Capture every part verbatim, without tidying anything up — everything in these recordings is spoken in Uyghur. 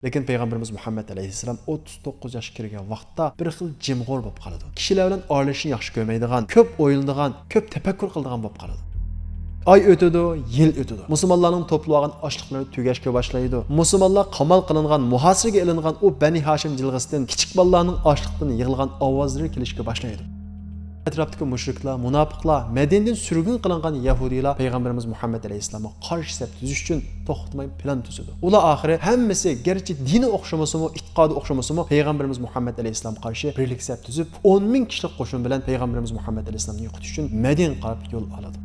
لېكىن پەيغەمبىرىمىز مۇھەممەد ئەلەيھىسسالام ئوتتۇز توققۇز ياشقا كىرگەن ۋاقىتتا بىر خىل جىمغور بولۇپ قالىدۇ. كىشىلەر بىلەن ئارىلىشىشنى ياخشى كۆرمەيدىغان، كۆپ ئويلىنىدىغان، كۆپ تەپەككۇر قىلىدىغان بولۇپ قالىدۇ. ئاي ئۆتىدۇ، يىل ئۆتىدۇ. مۇسۇلمانلارنىڭ توپلىۋالغان ئاشلىقلىرى تۈگەشكە باشلايدۇ. مۇسۇلمانلار قامال قىلىنغان، مۇھاسىرىگە ئېلىنغان ئۇ بەنى ھاشىم جىلغىسىدىن كىچىك بالىلارنىڭ ئاشلىقتىن يىغلىغان ئاۋازلىرى كېلىشكە باشلايدۇ. ئەتراپتىكى مۇشرىكلار، مۇناپىقلار، مەدىنىدىن سۈرگۈن قىلىنغان يەھۇدىيلار پەيغەمبىرىمىز مۇھەممەد ئەلەيھىسسالامغا قارشى سەپ تۈزۈش ئۈچۈن توختىماي پىلان تۈزىدۇ. ئۇلار ئاخىرى ھەممىسى گەرچە دىنى ئوخشىمىسىمۇ، ئېتىقادى ئوخشىمىسىمۇ، پەيغەمبىرىمىز مۇھەممەد ئەلەيھىسسالامغا قارشى بىرلىك سەپ تۈزۈپ، ئون مىڭ كىشىلىك قوشۇن بىلەن پەيغەمبىرىمىز مۇھەممەد ئەلەيھىسسالامنى يوقىتىش ئۈچۈن مەدىنىگە قاراپ يول ئالىدۇ.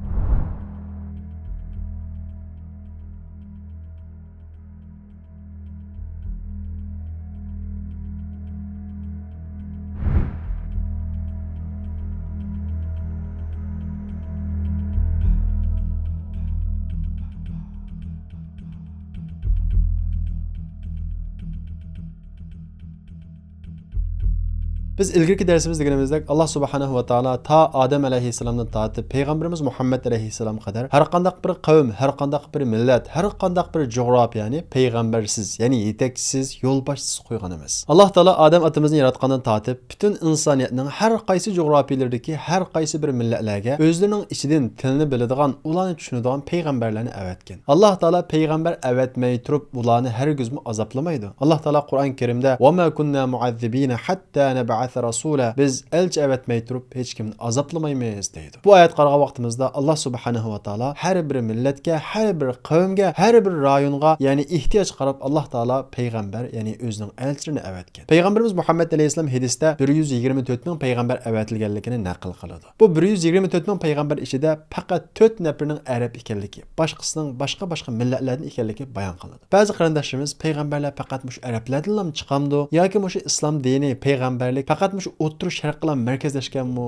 بىز ئىلگىرىكى دەرسىمىزدە دېگىنىمىزدەك، ئاللا سۇبھانەھۇ ۋە تائالا تا ئادەم ئەلەيھىسسالامدىن تارتىپ پەيغەمبىرىمىز مۇھەممەد ئەلەيھىسسالامغا قەدەر ھەر قانداق بىر قەۋم، ھەر قانداق بىر مىللەت، ھەر قانداق بىر جۇغراپىيەنى پەيغەمبەرسىز، يەنى يېتەكچىسىز، يولباشچىسىز قويغان ئەمەس. ئاللا تائالا ئادەم ئاتىمىزنى ياراتقاندىن تارتىپ پۈتۈن ئىنسانىيەتنىڭ ھەر قايسى جۇغراپىيىلىرىدىكى ھەر قايسى بىر مىللەتلەرگە ئۆزلىرىنىڭ ئىچىدىن تىلنى بىلىدىغان، ئۇلارنى چۈشىنىدىغان پەيغەمبەرلەرنى ئەۋەتكەن. ئاللا تائالا پەيغەمبەر ئەۋەتمەي تۇرۇپ ئۇلارنى ھەرگىزمۇ ئازابلىمايدۇ. ئاللا تائالا قۇرئان كەرىمدە، «وما كنا معذبين حتى نبعث رسولا»، بىز ئەلچى ئەۋەتمەي تۇرۇپ ھېچكىمنى ئازابلىمايمىز، دەيدۇ. بۇ ئايەتكە قارىغان ۋاقتىمىزدا ئاللا سۇبھانەھۇ ۋە تائالا ھەر بىر مىللەتكە، ھەر بىر قەۋمگە، ھەر بىر رايونغا، يەنى ئېھتىياجغا قاراپ ئاللا تائالا پەيغەمبەر، يەنى ئۆزىنىڭ ئەلچىلىرىنى ئەۋەتكەن. پەيغەمبىرىمىز مۇھەممەد ئەلەيھىسسالام ھەدىستە بىر يۈز يىگىرمە تۆت مىڭ پەيغەمبەر ئەۋەتىلگەنلىكىنى نەقىل قىلىدۇ. بۇ بىر يۈز يىگىرمە تۆت مىڭ پەيغەمبەر ئىچىدە پەقەت تۆت نەپىرىنىڭ ئەرەب ئىكەنلىكى، باشقىسىنىڭ باشقا-باشقا مىللەتلەردىن ئىكەنلىكى بايان قىلىنىدۇ. بەزى قېرىنداشلىرىمىز پەيغەمبەرلەر پەقەت مۇشۇ ئەرەبلەردىنلا چىقامدۇ ياكى مۇشۇ ئىسلام دىنى، پەيغەمبەرلىك پەقەت مۇشۇ ئوتتۇرا شەرققىلا مەركەزلەشكەنمۇ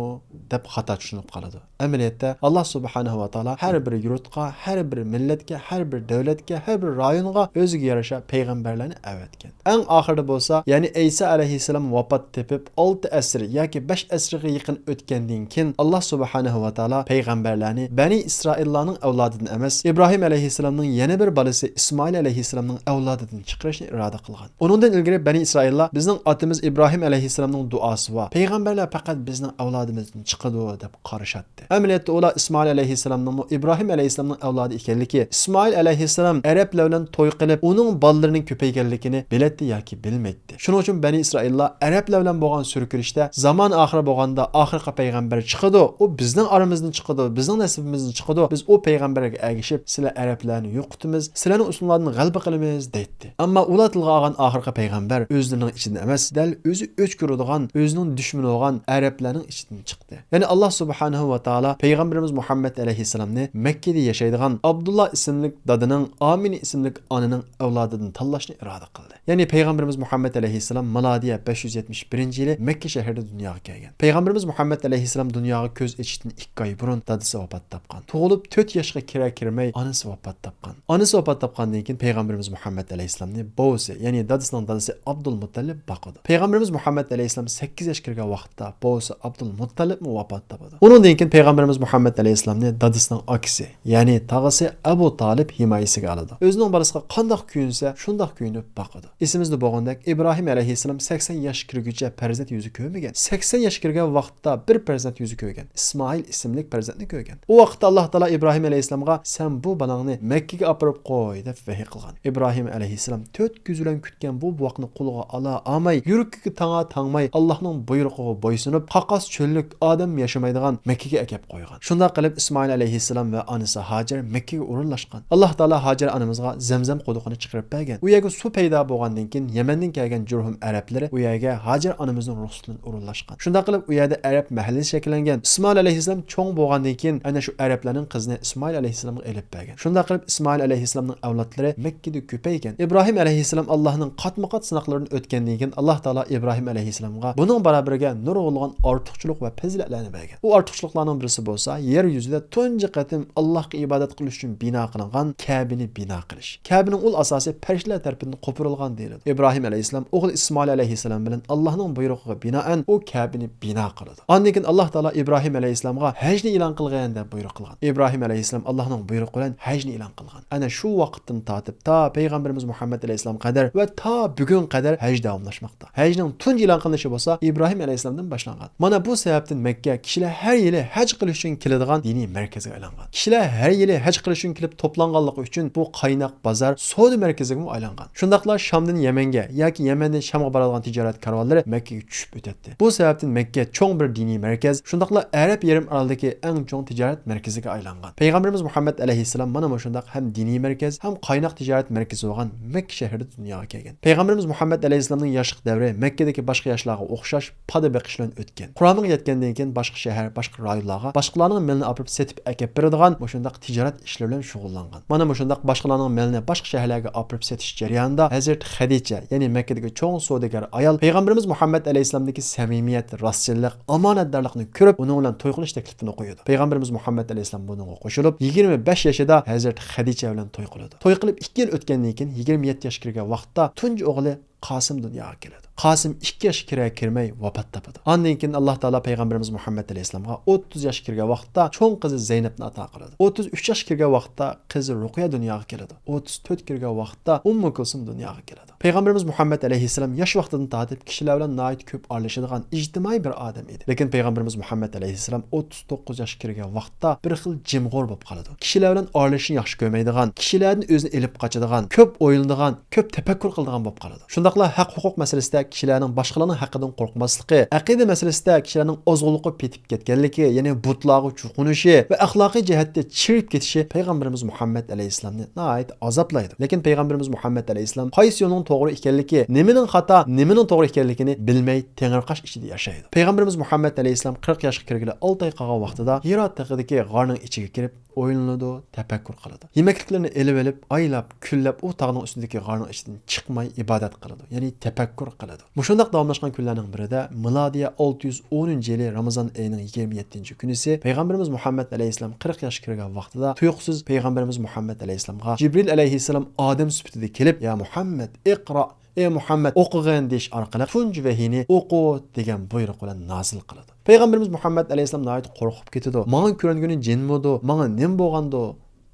دەپ خاتا چۈشىنىپ قالىدۇ. ئەمەلىيەتتە، ئاللا سۇبھانەھۇ ۋە تائالا ھەر بىر يۇرتقا، ھەر بىر مىللەتكە، ھەر بىر دۆلەتكە، ھەر بىر رايونغا ئۆزىگە يارىشا پەيغەمبەرلەرنى ئەۋەتكەن. ئەڭ ئاخىرىدا بولسا، يەنى ئەيسا ئەلەيھىسسالام ۋاپات تېپىپ، ئالتە ئەسىر ياكى بەش ئەسىرگە يېقىن ئۆتكەندىن كېيىن، ئاللا سۇبھانەھۇ ۋە تائالا پەيغەمبەرلەرنى بەنى ئىسرائىللارنىڭ ئەۋلادىدىن ئەمەس، ئىبراھىم ئەلەيھىسسالامنىڭ يەنە بىر بالىسى ئىسمائىل ئەلەيھىسسالامنىڭ ئەۋلادىدىن چىقىرىشنى ئىرادە قىلغان. ئۇنىڭدىن ئىلگىرى بەنى ئىسرائىللار، «بىزنىڭ ئاتىمىز ئىبراھىم ئەلەيھىسسالامنىڭ دۇئاسى بار، پەيغەمبەرلەر پەقەت بىزنىڭ ئەۋلادىمىزدىن چىقىدۇ» دەپ قارىشاتتى. ئەمەلىيەتتە ئۇلار ئىسمائىل ئەلەيھىسسالامنىڭمۇ، ئىبراھىم ئەلەيھىسسالامنىڭ ئەۋلادى ئىكەنلىكى، ئىسمائىل ئەلەيھىسسالام ئەرەبلەر بىلەن توي قىلىپ، ئۇنىڭ بالىلىرىنىڭ كۆپەيگەنلىكىنى بىلەتتى ياكى بىلمەيتتى. شۇنىڭ ئۈچۈن بەنى ئىسرائىللار ئەرەبلەر بىلەن بولغان سۈركىلىشتە زامان ئاخىرى بولغاندا ئاخىرقى پەيغەمبەر چىقىدۇ، ئۇ بىزنىڭ ئارىمىزدىن چىقىدۇ، بىزنىڭ نەسلىبىمىزدىن چىقىدۇ، بىز ئۇ پەيغەمبەرگە ئەگىشىپ، سىلەر ئەرەبلەرنى يوقىتىمىز، سىلەرنىڭ ئۈستۈڭلاردىن غەلىبە قىلىمىز، دەيتتى. ئەمما ئۇلار تىلغا ئالغان ئاخىرقى پەيغەمبەر ئۆزلىرىنىڭ ئىچىدىن ئەمەس، دەل ئۆزى ئۆچ كۆرىدىغان، ئۆزىنىڭ دۈشمىنى بولغان ئەرەبلەرنىڭ ئىچىدىن چىقتى. يەنى ئاللا سۇبھانەھۇ ۋە تائالا پەيغەمبىرىمىز مۇھەممەد ئەلەيھىسسالامنى مەككىدە ياشايدىغان ئابدۇللا ئىسىملىك دادىنىڭ، ئامىنە ئىسىملىك ئانىنىڭ ئەۋلادىدىن تاللاشنى ئىرادە قىلدى. يەنى پەيغەمبىرىمىز مۇھەممەد ئەلەيھىسسالام مىلادىيە بەش يۈز يەتمىش بىرىنچى يىلى مەككە شەھىرىدە دۇنياغا كەلگەن. پەيغەمبىرىمىز مۇھەممەد ئەلەيھىسسالام دۇنياغا كۆز ئېچىشتىن ئىككى ئاي بۇرۇن دادىسى ۋاپات تاپقان. تۇغۇلۇپ تۆت ياشقا كىرەر كىرمەي ئانىسى ۋاپات تاپقان. ئانىسى ۋاپات تاپقاندىن كېيىن پەيغەمبىرىمىز مۇھەممەد ئەلەيھىسسالامنى بوۋىسى، يەنى دادىسىنىڭ دادىسى ئابدۇلمۇتتەلىپ باقىدۇ. پەيغەمبىرىمىز مۇھەممەد ئەلەيھىسسالام سەككىز ياشقا كىرگەن ۋاقىتتا بوۋىسى ئابدۇلمۇتتەلىپمۇ ۋاپات تاپىدۇ. ئۇنىڭدىن كېيىن پەيغەمبىرىمىز مۇھەممەد ئەلەيھىسسالامنى دادىسىنىڭ ئاكىسى، يەنى تاغىسى ئەبۇ تالىپ ھىمايىسىگە ئالىدۇ. ئۆزىنىڭ بالىسىغا قانداق كۆيۈنسە، شۇنداق كۆيۈنۈپ باقىدۇ. ئېسىمىزدە بولغاندەك، ئىبراھىم ئەلەيھىسسالام سەكسەن ياشقا كىرگۈچە پەرزەنت يۈزى كۆرمىگەن. سەكسەن ياشقا كىرگەن ۋاقىتتا بىر پەرزەنت يۈزى كۆرگەن. ئىسمائىل ئىسىملىك پەرزەنتنى كۆرگەن. ئۇ ۋاقىتتا ئاللا تائالا ئىبراھىم ئەلەيھىسسالامغا، «سەن بۇ بالاڭنى مەككىگە ئاپىرىپ قوي» دەپ ۋەھىي قىلغان. ئىبراھىم ئەلەيھىسسالام تۆت كۆزى بىلەن كۈتكەن بۇ بوۋاقنى قولىغا ئالا ئالماي، يۈرىكى تاڭا تاڭماي، ئاللانىڭ بۇيرۇقىغا بويسۇنۇپ، قاقاس چۆللۈك، ئادەم ياشىمايدىغان مەككىگە ئەكەپ قويغان. شۇنداق قىلىپ، ئىسمائىل ئەلەيھىسسالام ۋە ئانىسى ھاجەر مەككىگە ئورۇنلاشقان. ئاللا تائالا ھاجەر ئانىمىزغا زەمزەم قۇدۇقىنى چىقىرىپ بەرگەن. ئۇ يەرگە سۇ پەيدا بولغاندىن كېيىن، يەمەندىن كەلگەن جۇرھۇم ئەرەبلىرى ئۇ يەرگە ھاجەر ئانىمىزنىڭ رۇخسىتى بىلەن ئورۇنلاشقان. شۇنداق قىلىپ، ئۇ يەردە ئەرەب مەھەللىسى شەكىللەنگەن. ئىسمائىل ئەلەيھىسسالام چوڭ بولغاندىن كېيىن، ئەنە شۇ ئەرەبلەرنىڭ قىزىنى ئىسمائىل ئەلەيھىسسالامغا ئېلىپ بەرگەن. شۇنداق قىلىپ، ئىسمائىل ئەلەيھىسسالامنىڭ ئەۋلادلىرى مەككىدە كۆپەيگەن. ئىبراھىم ئەلەيھىسسالام ئاللانىڭ قاتمۇقات سىناقلىرىدىن ئۆتكەندىن كېيىن، ئاللا تائالا ئىبراھىم ئەلەيھىسسالامغا بۇنىڭ بارابىرىگە نۇرغۇنلىغان ئارتۇقچىلىق ۋە پەزىلەتلەرنى بەرگەن. ئۇ ئارتۇقچىلىقلارنىڭ بىرسى بولسا، يەر يۈزىدە تۇنجى قېتىم ئاللاھقا ئىبادەت قىلىش ئۈچۈن بىنا قىلىنغان كەبىنى بىنا قىلىش. كەبىنىڭ ئۇل ئاساسى پەرىشتىلەر تەرىپىدىن قوپۇرۇلغان دېيىلىدۇ. ئىبراھىم ئەلەيھىسسالام ئوغلى ئىسمائىل ئەلەيھىسسالام بىلەن ئاللاھنىڭ بۇيرۇقىغا بىنائەن ئۇ كەبىنى بىنا قىلىدۇ. ئاندىن كېيىن ئاللاھ تائالا ئىبراھىم ئەلەيھىسسالامغا ھەجنى ئېلان قىلغىن دەپ بۇيرۇق قىلغان. ئىبراھىم ئەلەيھىسسالام ئاللاھنىڭ بۇيرۇقى بىلەن ھەجنى ئېلان قىلغان. ئەنە شۇ ۋاقىتتىن تارتىپ تا پەيغەمبىرىمىز مۇھەممەد ئەلەيھىسسالام قەدەر ۋە تا بۈگۈن قەدەر ھەج داۋاملاشماقتا. ھەجنىڭ تۇنجى ئېلان قىلىنىشى بولسا ئىبراھىم ئەلەيھىسسالامدىن باشلانغان. مانا بۇ سەۋەبتىن مەككە كىشىلەر ھەر يىلى ھەج قىلىش ئۈچۈن كېلىدىغان دىنىي مەركەزگە ئايلانغان. كىشىلەر ھەر يىلى ھەج قىلىش ئۈچۈن كېلىپ توپلانغانلىقى ئۈچۈن بۇ قايناق بازار، سودا مەركىزىگىمۇ ئايلانغان. شۇنداقلا شامدىن يەمەنگە ياكى يەمەندىن شامغا بارىدىغان تىجارەت كارۋانلىرى مەككىگە چۈشۈپ ئۆتەتتى. بۇ سەۋەبتىن مەككە چوڭ بىر دىنىي مەركەز، شۇنداقلا ئەرەب يېرىم ئارىلىدىكى ئەڭ چوڭ تىجارەت مەركىزىگە ئايلانغان. پەيغەمبىرىمىز مۇھەممەد ئەلەيھىسسالام مانا مۇشۇنداق ھەم دىنىي مەركەز، ھەم قايناق تىجارەت مەركىزى بولغان مەككە شەھىرىدە دۇنياغا كەلگەن. پەيغەمبىرىمىز مۇھەممەد ئەلەيھىسسالامنىڭ ياشلىق دەۋرى مەككىدىكى باشقا ياشلارغا ئوخشاش پادا بېقىش بىلەن ئۆتكەن. قۇرامىغا يەتكەندىن كېيىن باشقا شەھەر، باشقا رايونلارغا باشقىلارنىڭ مېلىنى ئاپىرىپ سېتىپ ئەكەپ بېرىدىغان مۇشۇنداق تىجارەت ئىشلىرى بىلەن شۇغۇللانغان. مانا مۇشۇنداق باشقىلارنىڭ مېلىنى باشقا شەھەرلەرگە ئاپىرىپ سېتىش جەريانىدا ھەزرىتى خەدىچە، يەنى مەككىدىكى چوڭ سودىگەر ئايال پەيغەمبىرىمىز مۇھەممەد ئەلەيھىسسالامدىكى سەمىمىيەت، راستچىللىق، ئامانەتدارلىقنى كۆرۈپ، ئۇنىڭ بىلەن توي قىلىش تەكلىپىنى قويىدۇ. پەيغەمبىرىمىز مۇھەممەد ئەلەيھىسسالام بۇنىڭغا قوشۇلۇپ، يىگىرمە بەش يېشىدا ھەزرىتى خەدىچە بىلەن توي قىلىدۇ. توي قىلىپ ئىككى يىل ئۆتكەندىن كېيىن، يىگىرمە يەتتە ياشقا كىرگەن ۋاقىتتا تۇنجى ئوغلى قاسىم دۇنياغا كېلىدۇ. قاسىم ئىككى ياشقا كىرەر كىرمەي ۋاپات تاپىدۇ. ئاندىن كېيىن ئاللاھ تائالا پەيغەمبىرىمىز مۇھەممەد ئەلەيھىسسالامغا ئوتتۇز ياشقا كىرگەن ۋاقىتتا چوڭ قىزى زەينەپنى ئاتا قىلىدۇ. ئوتتۇز ئۈچ ياشقا كىرگەن ۋاقىتتا قىزى رۇقىيە دۇنياغا كېلىدۇ. ئوتتۇز تۆت كىرگەن ۋاقىتتا ئۇممۇ كۇلسۇم دۇنياغا كېلىدۇ. پەيغەمبىرىمىز مۇھەممەد ئەلەيھىسسالام ياش ۋاقتىدىن تارتىپ كىشىلەر بىلەن ناھايىتى كۆپ ئارىلىشىدىغان ئىجتىمائىي بىر ئادەم ئىدى. لېكىن پەيغەمبىرىمىز مۇھەممەد ئەلەيھىسسالام ئوتتۇز توققۇز ياشقا كىرگەن ۋاقىتتا بىر خىل جىمغور بولۇپ قالىدۇ. كىشىلەر بىلەن ئارىلىشىشنى ياخشى كۆرمەيدىغان، كىشىلەردىن ئۆزىنى ئېلىپ قاچىدىغان، كۆپ ئويلىنىدىغان، كۆپ تەپەككۇر قىلىدىغان بولۇپ قالىدۇ. شۇنداقلا ھەق ھوقۇق مەسىلىسىدە كىشىلەرنىڭ باشقىلارنىڭ ھەققىدىن قورقماسلىقى، ئەقىدە مەسىلىسىدە كىشىلەرنىڭ ئازغۇنلۇققا پېتىپ كەتكەنلىكى، يەنى بۇتلارغا چوقۇنۇشى ۋە ئەخلاقىي جەھەتتە چىرىپ كېتىشى پەيغەمبىرىمىز مۇھەممەد ئەلەيھىسسالامنى ناھايىتى ئازابلايدۇ. لېكىن پەيغەمبىرىمىز مۇھەممەد ئەلەيھىسسالام قايسى يولنىڭ توغرا ئېكەنلىكى، نېمىنىڭ خاتا، نېمىنىڭ توغرا ئىكەنلىكىنى بىلمەي تېڭىرقاش ئىچىدە ياشايدۇ. پەيغەمبىرىمىز مۇھەممەد ئەلەيھىسسالام قىرىق ياشقا كىرگىلى ئالتە ئاي قالغان ۋاقتىدا ھىرا تېغىدىكى غارنىڭ ئىچىگە كىرىپ، ئويلىنىدۇ، تەپەككۇر قىلىدۇ. يېمەكلىكلىرىنى ئېلىۋېلىپ، ئايلاپ، كۈنلەپ ئۇ تاغنىڭ ئۈستىدىكى غارنىڭ ئىچىدىن چىقماي ئىبادەت قىلىدۇ، يەنى تەپەككۇر قىلىدۇ. مۇشۇنداق داۋاملاشقان كۈنلەرنىڭ بىرىدە، مىلادىيە ئالتە يۈز ئونىنچى يىلى رامىزان ئېيىنىڭ يىگىرمە يەتتىنچى كۈنىسى، پەيغەمبىرىمىز مۇھەممەد ئەلەيھىسسالام قىرىق ياشقا كىرگەن ۋاقتىدا تۇيۇقسىز پەيغەمبىرىمىز مۇھەممەد ئەلەيھىسسالامغا جىبرىل ئەلەيھىسسالام ئادەم سۈپىتىدە كېلىپ، يا مۇھەممەد، ئىقرا، ئەي مۇھەممەد، ئوقۇغىن دېيىش ئارقىلىق تۇنجى ۋەھىينى ئوقۇ دېگەن بۇيرۇق بىلەن نازىل قىلىدۇ. پەيغەمبىرىمىز مۇھەممەد ئەلەيھىسسالام ناھايىتى قورقۇپ كېتىدۇ. ماڭا كۆرۈنگىنى جىنمىدۇ، ماڭا نېمە بولغاندۇ؟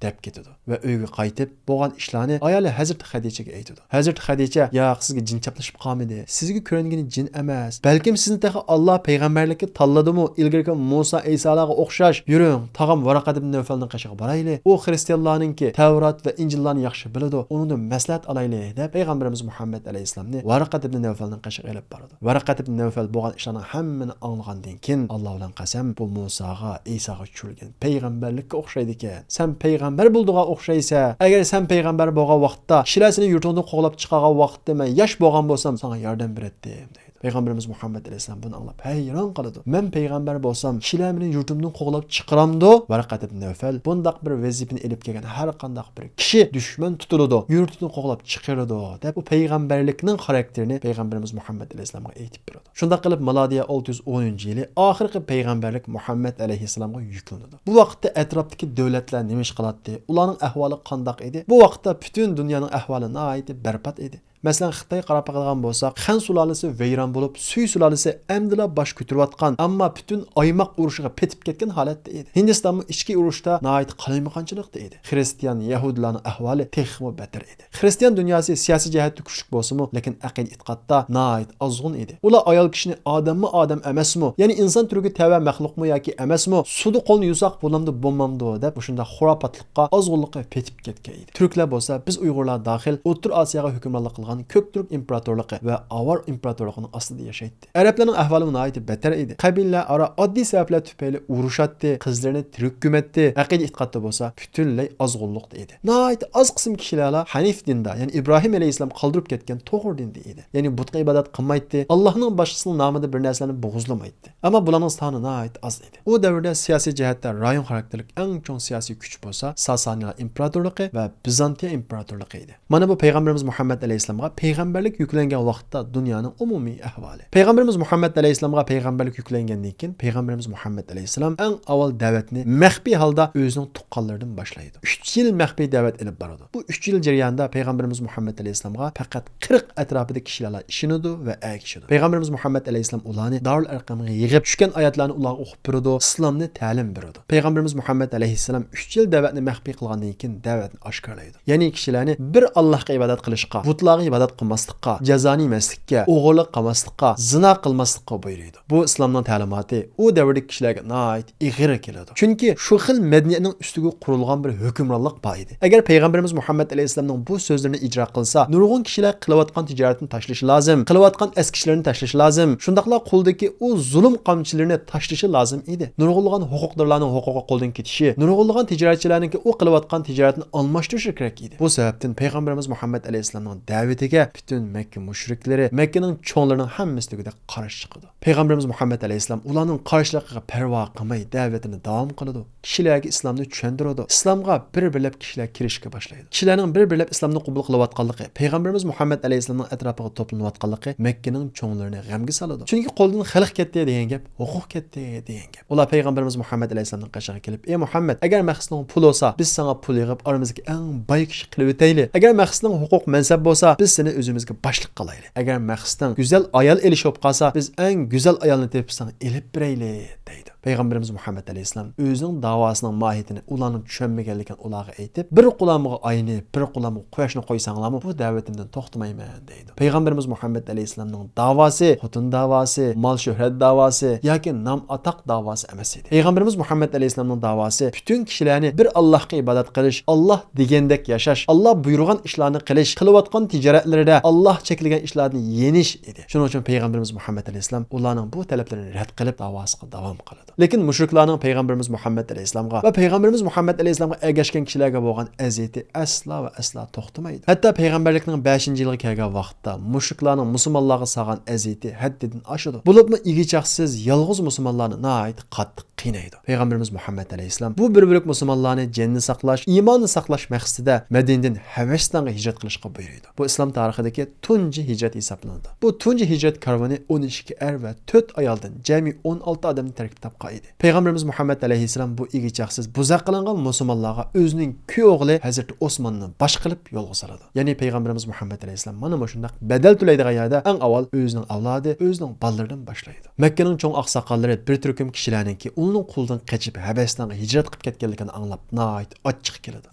دەپ كېتىدۇ ۋە ئۆيگە قايتىپ، بولغان ئىشلارنى ئايالى ھەزرىتى خەدىچەگە ئېيتىدۇ. ھەزرىتى خەدىچە، ياق، سىزگە جىن چاپلىشىپ قالمىدى، سىزگە كۆرۈنگىنى جىن ئەمەس، بەلكىم سىزنى تېخى ئاللا پەيغەمبەرلىككە تاللىدىمۇ، ئىلگىرىكى مۇسا، ئەيسالارغا ئوخشاش. يۈرۈڭ، تاغام ۋارقە ئىبن نەۋفەلنىڭ قېشىغا بارايلى. ئۇ خىرىستىيانلارنىڭكى تەۋرات ۋە ئىنجىللارنى ياخشى بىلىدۇ، ئۇنىڭدىن مەسلىھەت ئالايلى، دەپ پەيغەمبىرىمىز مۇھەممەد ئەلەيھىسسالامنى ۋارقە ئىبن نەۋفەلنىڭ قېشىغا ئېلىپ بارىدۇ. ۋەرەقەت ئىبن نەۋفەل بولغان ئىشلارنىڭ ھەممىنى ئاڭلىغاندىن كېيىن، ئاللا بىلەن قەسەم، بۇ مۇساغا، ئەيساغا چۈشۈرۈلگەن پەيغەمبەرلىككە ئوخشايدىكەن. سەن پەيغەمبەر بولىدىغان ئوخشايسەن. ئەگەر سەن پەيغەمبەر بولغان ۋاقىتتا، كىشىلەر سېنى يۇرتۇڭدىن قوغلاپ چىقارغان ۋاقىتتا مەن ياش بولغان بولسام، ساڭا ياردەم بېرەتتىم، دەيدۇ. پەيغەمبىرىمىز مۇھەممەد ئەلەيھىسسالام بۇنى ئاڭلاپ ھەيران قالىدۇ. مەن پەيغەمبەر بولسام، كىشىلەر مېنى يۇرتۇمدىن قوغلاپ چىقىرامدۇ؟ ۋەرەقەت ئىبن نەۋفەل، بۇنداق بىر ۋەزىپىنى ئېلىپ كەلگەن ھەر قانداق بىر كىشى دۈشمەن تۇتۇلىدۇ، يۇرتىدىن قوغلاپ چىقىرىدۇ، دەپ ئۇ پەيغەمبەرلىكنىڭ خاراكتېرىنى پەيغەمبىرىمىز مۇھەممەد ئەلەيھىسسالامغا ئېيتىپ بېرىدۇ. شۇنداق قىلىپ، مىلادىيە ئالتە يۈز ئونىنچى يىلى ئاخىرقى پەيغەمبەرلىك مۇھەممەد ئەلەيھىسسالامغا يۈكلىنىدۇ. بۇ ۋاقىتتا ئەتراپتىكى دۆلەتلەر نېمە ئىش قىلاتتى؟ ئۇلارنىڭ ئەھۋالى قانداق ئىدى؟ بۇ ۋاقىتتا پۈتۈن دۇنيانىڭ ئەھۋالى ناھايىتى بەربات ئىدى. مەسىلەن، خىتايغا قاراپ باقىدىغان بولساق، خەن سۇلالىسى ۋەيران بولۇپ، سۈي سۇلالىسى ئەمدىلا باش كۆتۈرۈۋاتقان، ئەمما پۈتۈن ئايماق ئۇرۇشىغا پېتىپ كەتكەن ھالەتتە ئىدى. ھىندىستانمۇ ئىچكى ئۇرۇشتا ناھايىتى قالايمىقانچىلىقتا ئىدى. خىرىستىيان، يەھۇدىيلارنىڭ ئەھۋالى تېخىمۇ بەتتەر ئىدى. خىرىستىيان دۇنياسى سىياسىي جەھەتتە كۈچلۈك بولسىمۇ، لېكىن ئەقىدە ئېتىقادتا ناھايىتى ئازغۇن ئىدى. ئۇلار ئايال كىشىنى ئادەممۇ ئادەم ئەمەسمۇ، يەنى ئىنسان تۈرىگە تەۋە مەخلۇقمۇ ياكى ئەمەسمۇ، سۇدا قولنى يۇساق بولامدۇ بولمامدۇ دەپ مۇشۇنداق خۇراپاتلىققا، ئازغۇنلۇققا پېتىپ كەتكەن ئىدى. تۈركلەر بولسا بىز ئۇيغۇرلار داخىل ئوتتۇرا ئاسىياغا ھۆكۈمرانلىق قىلغان كۆك تۈرك ئىمپېراتورلۇقى ۋە ئاۋار ئىمپېراتورلۇقىنىڭ ئاستىدا ياشايتتى. ئەرەبلەرنىڭ ئەھۋالىمۇ ناھايىتى بەتتەر ئىدى. قەبىلىلەر ئارا ئاددىي سەۋەبلەر تۈپەيلى ئۇرۇشاتتى، قىزلىرىنى تىرىك كۆمەتتى، ئەقىدە ئېتىقادتا بولسا پۈتۈنلەي ئازغۇنلۇقتا ئىدى. ناھايىتى ئاز قىسىم كىشىلەرلا ھەنىف دىندا، يەنى ئىبراھىم ئەلەيھىسسالام قالدۇرۇپ كەتكەن توغرا دىندا ئىدى. يەنى بۇتقا ئىبادەت قىلمايتتى، ئاللاھنىڭ باشقىسىنىڭ نامىدا بىر نەرسىلەرنى بوغۇزلىمايتتى. ئەمما بۇلارنىڭ سانى ناھايىتى ئاز ئىدى. ئۇ دەۋردە سىياسىي جەھەتتە رايون خاراكتېرلىك ئەڭ چوڭ سىياسىي كۈچ بولسا ساسانىيلار ئىمپېراتورلۇقى ۋە بىزانتىيە ئىمپېراتورلۇقى ئىدى. مانا بۇ پەيغەمبىرىمىز مۇھەممەد ئەلەيھىسسالام ۋە پەيغەمبەرلىك يۈكلەنگەن ۋاقىتتا دۇنيانىڭ ئومۇمىي ئەھۋالى. پەيغەمبىرىمىز مۇھەممەد ئەلەيھىسسالامغا پەيغەمبەرلىك يۈكلەنگەندىن كېيىن، پەيغەمبىرىمىز مۇھەممەد ئەلەيھىسسالام ئەڭ ئاۋۋال دەۋەتنى مەخپىي ھالدا ئۆزىنىڭ تۇغقانلىرىدىن باشلايدۇ. ئۈچ يىل مەخپىي دەۋەت ئېلىپ بارىدۇ. بۇ ئۈچ يىل جەريانىدا پەيغەمبىرىمىز مۇھەممەد ئەلەيھىسسالامغا پەقەت قىرىق ئەتراپىدا كىشىلەرلا ئىشىنىدۇ ۋە ئەگىشىدۇ. پەيغەمبىرىمىز مۇھەممەد ئەلەيھىسسالام ئۇلارنى دارۇل ئەرقەمگە يىغىپ، چۈشكەن ئايەتلەرنى ئۇلارغا ئوقۇپ بېرىدۇ، ئىسلامنى تەلىم بېرىدۇ. پەيغەمبىرىمىز مۇھەممەد ئەلەيھىسسالام ئۈچ يىل دەۋەتنى مەخپىي قىلغاندىن كېيىن، دەۋەتنى ئاشكارىلايدۇ. يەنى كىشىلەرنى بىر ئاللاھقا ئىبادەت قىلىشقا، بۇتلارغا ئىبادەت قىلماسلىققا، جازانى يېمەسلىككە، ئوغرىلىق قىلماسلىققا، زىنا قىلماسلىققا بۇيرۇيدۇ. بۇ ئىسلامنىڭ تەلىماتى ئۇ دەۋردىكى كىشىلەرگە ناھايىتى ئېغىر كېلىدۇ. چۈنكى شۇ خىل مەدەنىيەتنىڭ ئۈستىگە قۇرۇلغان بىر ھۆكۈمرانلىق بار ئىدى. ئەگەر پەيغەمبىرىمىز مۇھەممەد ئەلەيھىسسالامنىڭ بۇ سۆزلىرىنى ئىجرا قىلسا، نۇرغۇن كىشىلەر قىلىۋاتقان تىجارەتنى تاشلىشى لازىم، قىلىۋاتقان ئەسكى ئىشلىرىنى تاشلىشى لازىم. شۇنداقلا قولىدىكى ئۇ زۇلۇم قامچىلىرىنى تاشلىشى لازىم ئىدى. نۇرغۇنلىغان ھوقۇقدارلارنىڭ ھوقۇقى قولدىن كېتىشى، نۇرغۇنلىغان تىجارەتچىلەرنىڭكى ئۇ قىلىۋاتقان تىجارەتنى ئالماشتۇرۇشى كېرەك ئىدى. بۇ سەۋەبتىن پەيغەمبىرىمىز مۇھەممەد ئەلەيھىسسالامنىڭ دەۋىتىگە پۈتۈن مەككە مۇشرىكلىرى، مەككىنىڭ چوڭلىرىنىڭ ھەممىسى دېگۈدەك قارشى چىقىدۇ. پەيغەمبىرىمىز مۇھەممەد ئەلەيھىسسالام ئۇلارنىڭ قارشىلىقىغا پەرۋا قىلماي دەۋىتىنى داۋام قىلىدۇ. كىشىلەرگە ئىسلامنى چۈشەندۈرىدۇ. ئىسلامغا بىر-بىرلەپ كىشىلەر كىرىشكە باشلايدۇ. كىشىلەرنىڭ بىر-بىرلەپ ئىسلامنى قوبۇل قىلىۋاتقانلىقى، پەيغەمبىرىمىز مۇھەممەد ئەلەيھىسسالامنىڭ ئەتراپىغا توپلىنىۋاتقانلىقى مەككىنىڭ چوڭلىرىنى غەمگە سالىدۇ. چۈنكى قولدىن خەلق كەتتى دېگەن گەپ، ھوقۇق كەتتى دېگەن گەپ. ئۇلار پەيغەمبىرىمىز مۇھەممەد ئەلەيھىسسالامنىڭ قېشىغا كېلىپ، ئى مۇھەممەد، ئەگەر مەقسىتىڭ پۇل بولسا، بىز ساڭا پۇل يىغىپ، ئارىمىزدىكى ئەڭ باي كىشى قىلىۋېتەيلى. ئەگەر مەقسىتىڭ ھوقۇق مەنسەپ بولسا، بىز سېنى ئۆزىمىزگە باشلىق قىلايلى. ئەگەر مەقسىتىڭ گۈزەل ئايال ئېلىش بولۇپ قالسا، بىز ئەڭ گۈزەل ئايالنى تېپىپ ساڭا ئېلىپ بېرەيلى، دەيدۇ. پەيغەمبىرىمىز مۇھەممەد ئەلەيھىسسالام ئۆزىنىڭ داۋاسىنىڭ ماھىيىتىنى ئۇلارنىڭ چۈشەنمىگەنلىكىنى ئۇلارغا ئېيتىپ، بىر قولامغا ئاينى، بىر قولامغا قۇياشنى قويساڭلارمۇ، بۇ دەۋىتىمدىن توختىمايمەن، دەيدۇ. پەيغەمبىرىمىز مۇھەممەد ئەلەيھىسسالامنىڭ داۋاسى خوتۇن داۋاسى، مال شۆھرەت داۋاسى ياكى نام ئاتاق داۋاسى ئەمەس ئىدى. پەيغەمبىرىمىز مۇھەممەد ئەلەيھىسسالامنىڭ داۋاسى پۈتۈن كىشىلەرنى بىر ئاللاھقا ئىبادەت قىلىش، ئاللاھ دېگەندەك ياشاش، ئاللاھ بۇيرۇغان ئىشلارنى قىلىش، قىلىۋاتقان تىجارەتلىرىدە ئاللاھ چەكلىگەن ئىشلاردىن يېنىش ئىدى. شۇنىڭ ئۈچۈن پەيغەمبىرىمىز مۇھەممەد ئەلەيھىسسالام ئۇلارنىڭ بۇ تەلەپلىرىنى رەت قىلىپ، داۋاسىغا داۋام قىلىدۇ. لېكىن مۇشرىكلارنىڭ پەيغەمبىرىمىز مۇھەممەد ئەلەيھىسسالامغا ۋە پەيغەمبىرىمىز مۇھەممەد ئەلەيھىسسالامغا ئەگەشكەن كىشىلەرگە بولغان ئەزىيىتى ئەسلا ۋە ئەسلا توختىمايدۇ. ھەتتا پەيغەمبەرلىكنىڭ بەشىنچى يىلىغا كەلگەن ۋاقىتتا مۇشرىكلارنىڭ مۇسۇلمانلارغا سالغان ئەزىيىتى ھەددىدىن ئاشىدۇ. بولۇپمۇ ئىگىچاقسىز، يالغۇز مۇسۇلمانلارنى ناھايىتى قاتتىق قىينايدۇ. پەيغەمبىرىمىز مۇھەممەد ئەلەيھىسسالام بۇ بىر بۆلەك مۇسۇلمانلارنى جېنىنى ساقلاش، ئىمانىنى ساقلاش مەقسىتىدە مەدىنىدىن ھەبەشىستانغا ھىجرەت قىلىشقا بۇيرۇيدۇ. بۇ ئىسلام تارىخىدىكى تۇنجى ھىجرەت ھېسابلىنىدۇ. بۇ تۇنجى ھىجرەت كارۋىنى ئون ئىككى ئەر ۋە تۆت ئايالدىن جەمئىي ئون ئالتە ئادەمدىن تەركىب تاپقان ئىدى. پەيغەمبىرىمىز مۇھەممەد ئەلەيھىسسالام بۇ ئىگىچاقسىز بوزەك قىلىنغان مۇسۇلمانلارغا ئۆزىنىڭ كۈيئوغلى ھەزرىتى ئوسماننى باش قىلىپ يولغا سالىدۇ. يەنى پەيغەمبىرىمىز مۇھەممەد ئەلەيھىسسالام مانا مۇشۇنداق بەدەل تۆلەيدىغان يەردە ئەڭ ئاۋۋال ئۆزىنىڭ ئەۋلادى، ئۆزىنىڭ بالىلىرىدىن باشلايدۇ. مەككىنىڭ چوڭ ئاقساقاللىرى بىر تۈركۈم كىشىلەرنىڭكى ئۇلارنىڭ قولىدىن قېچىپ ھەبەشىستانغا ھىجرەت قىلىپ كەتكەنلىكىنى ئاڭلاپ ناھايىتى ئاچچىقى كېلىدۇ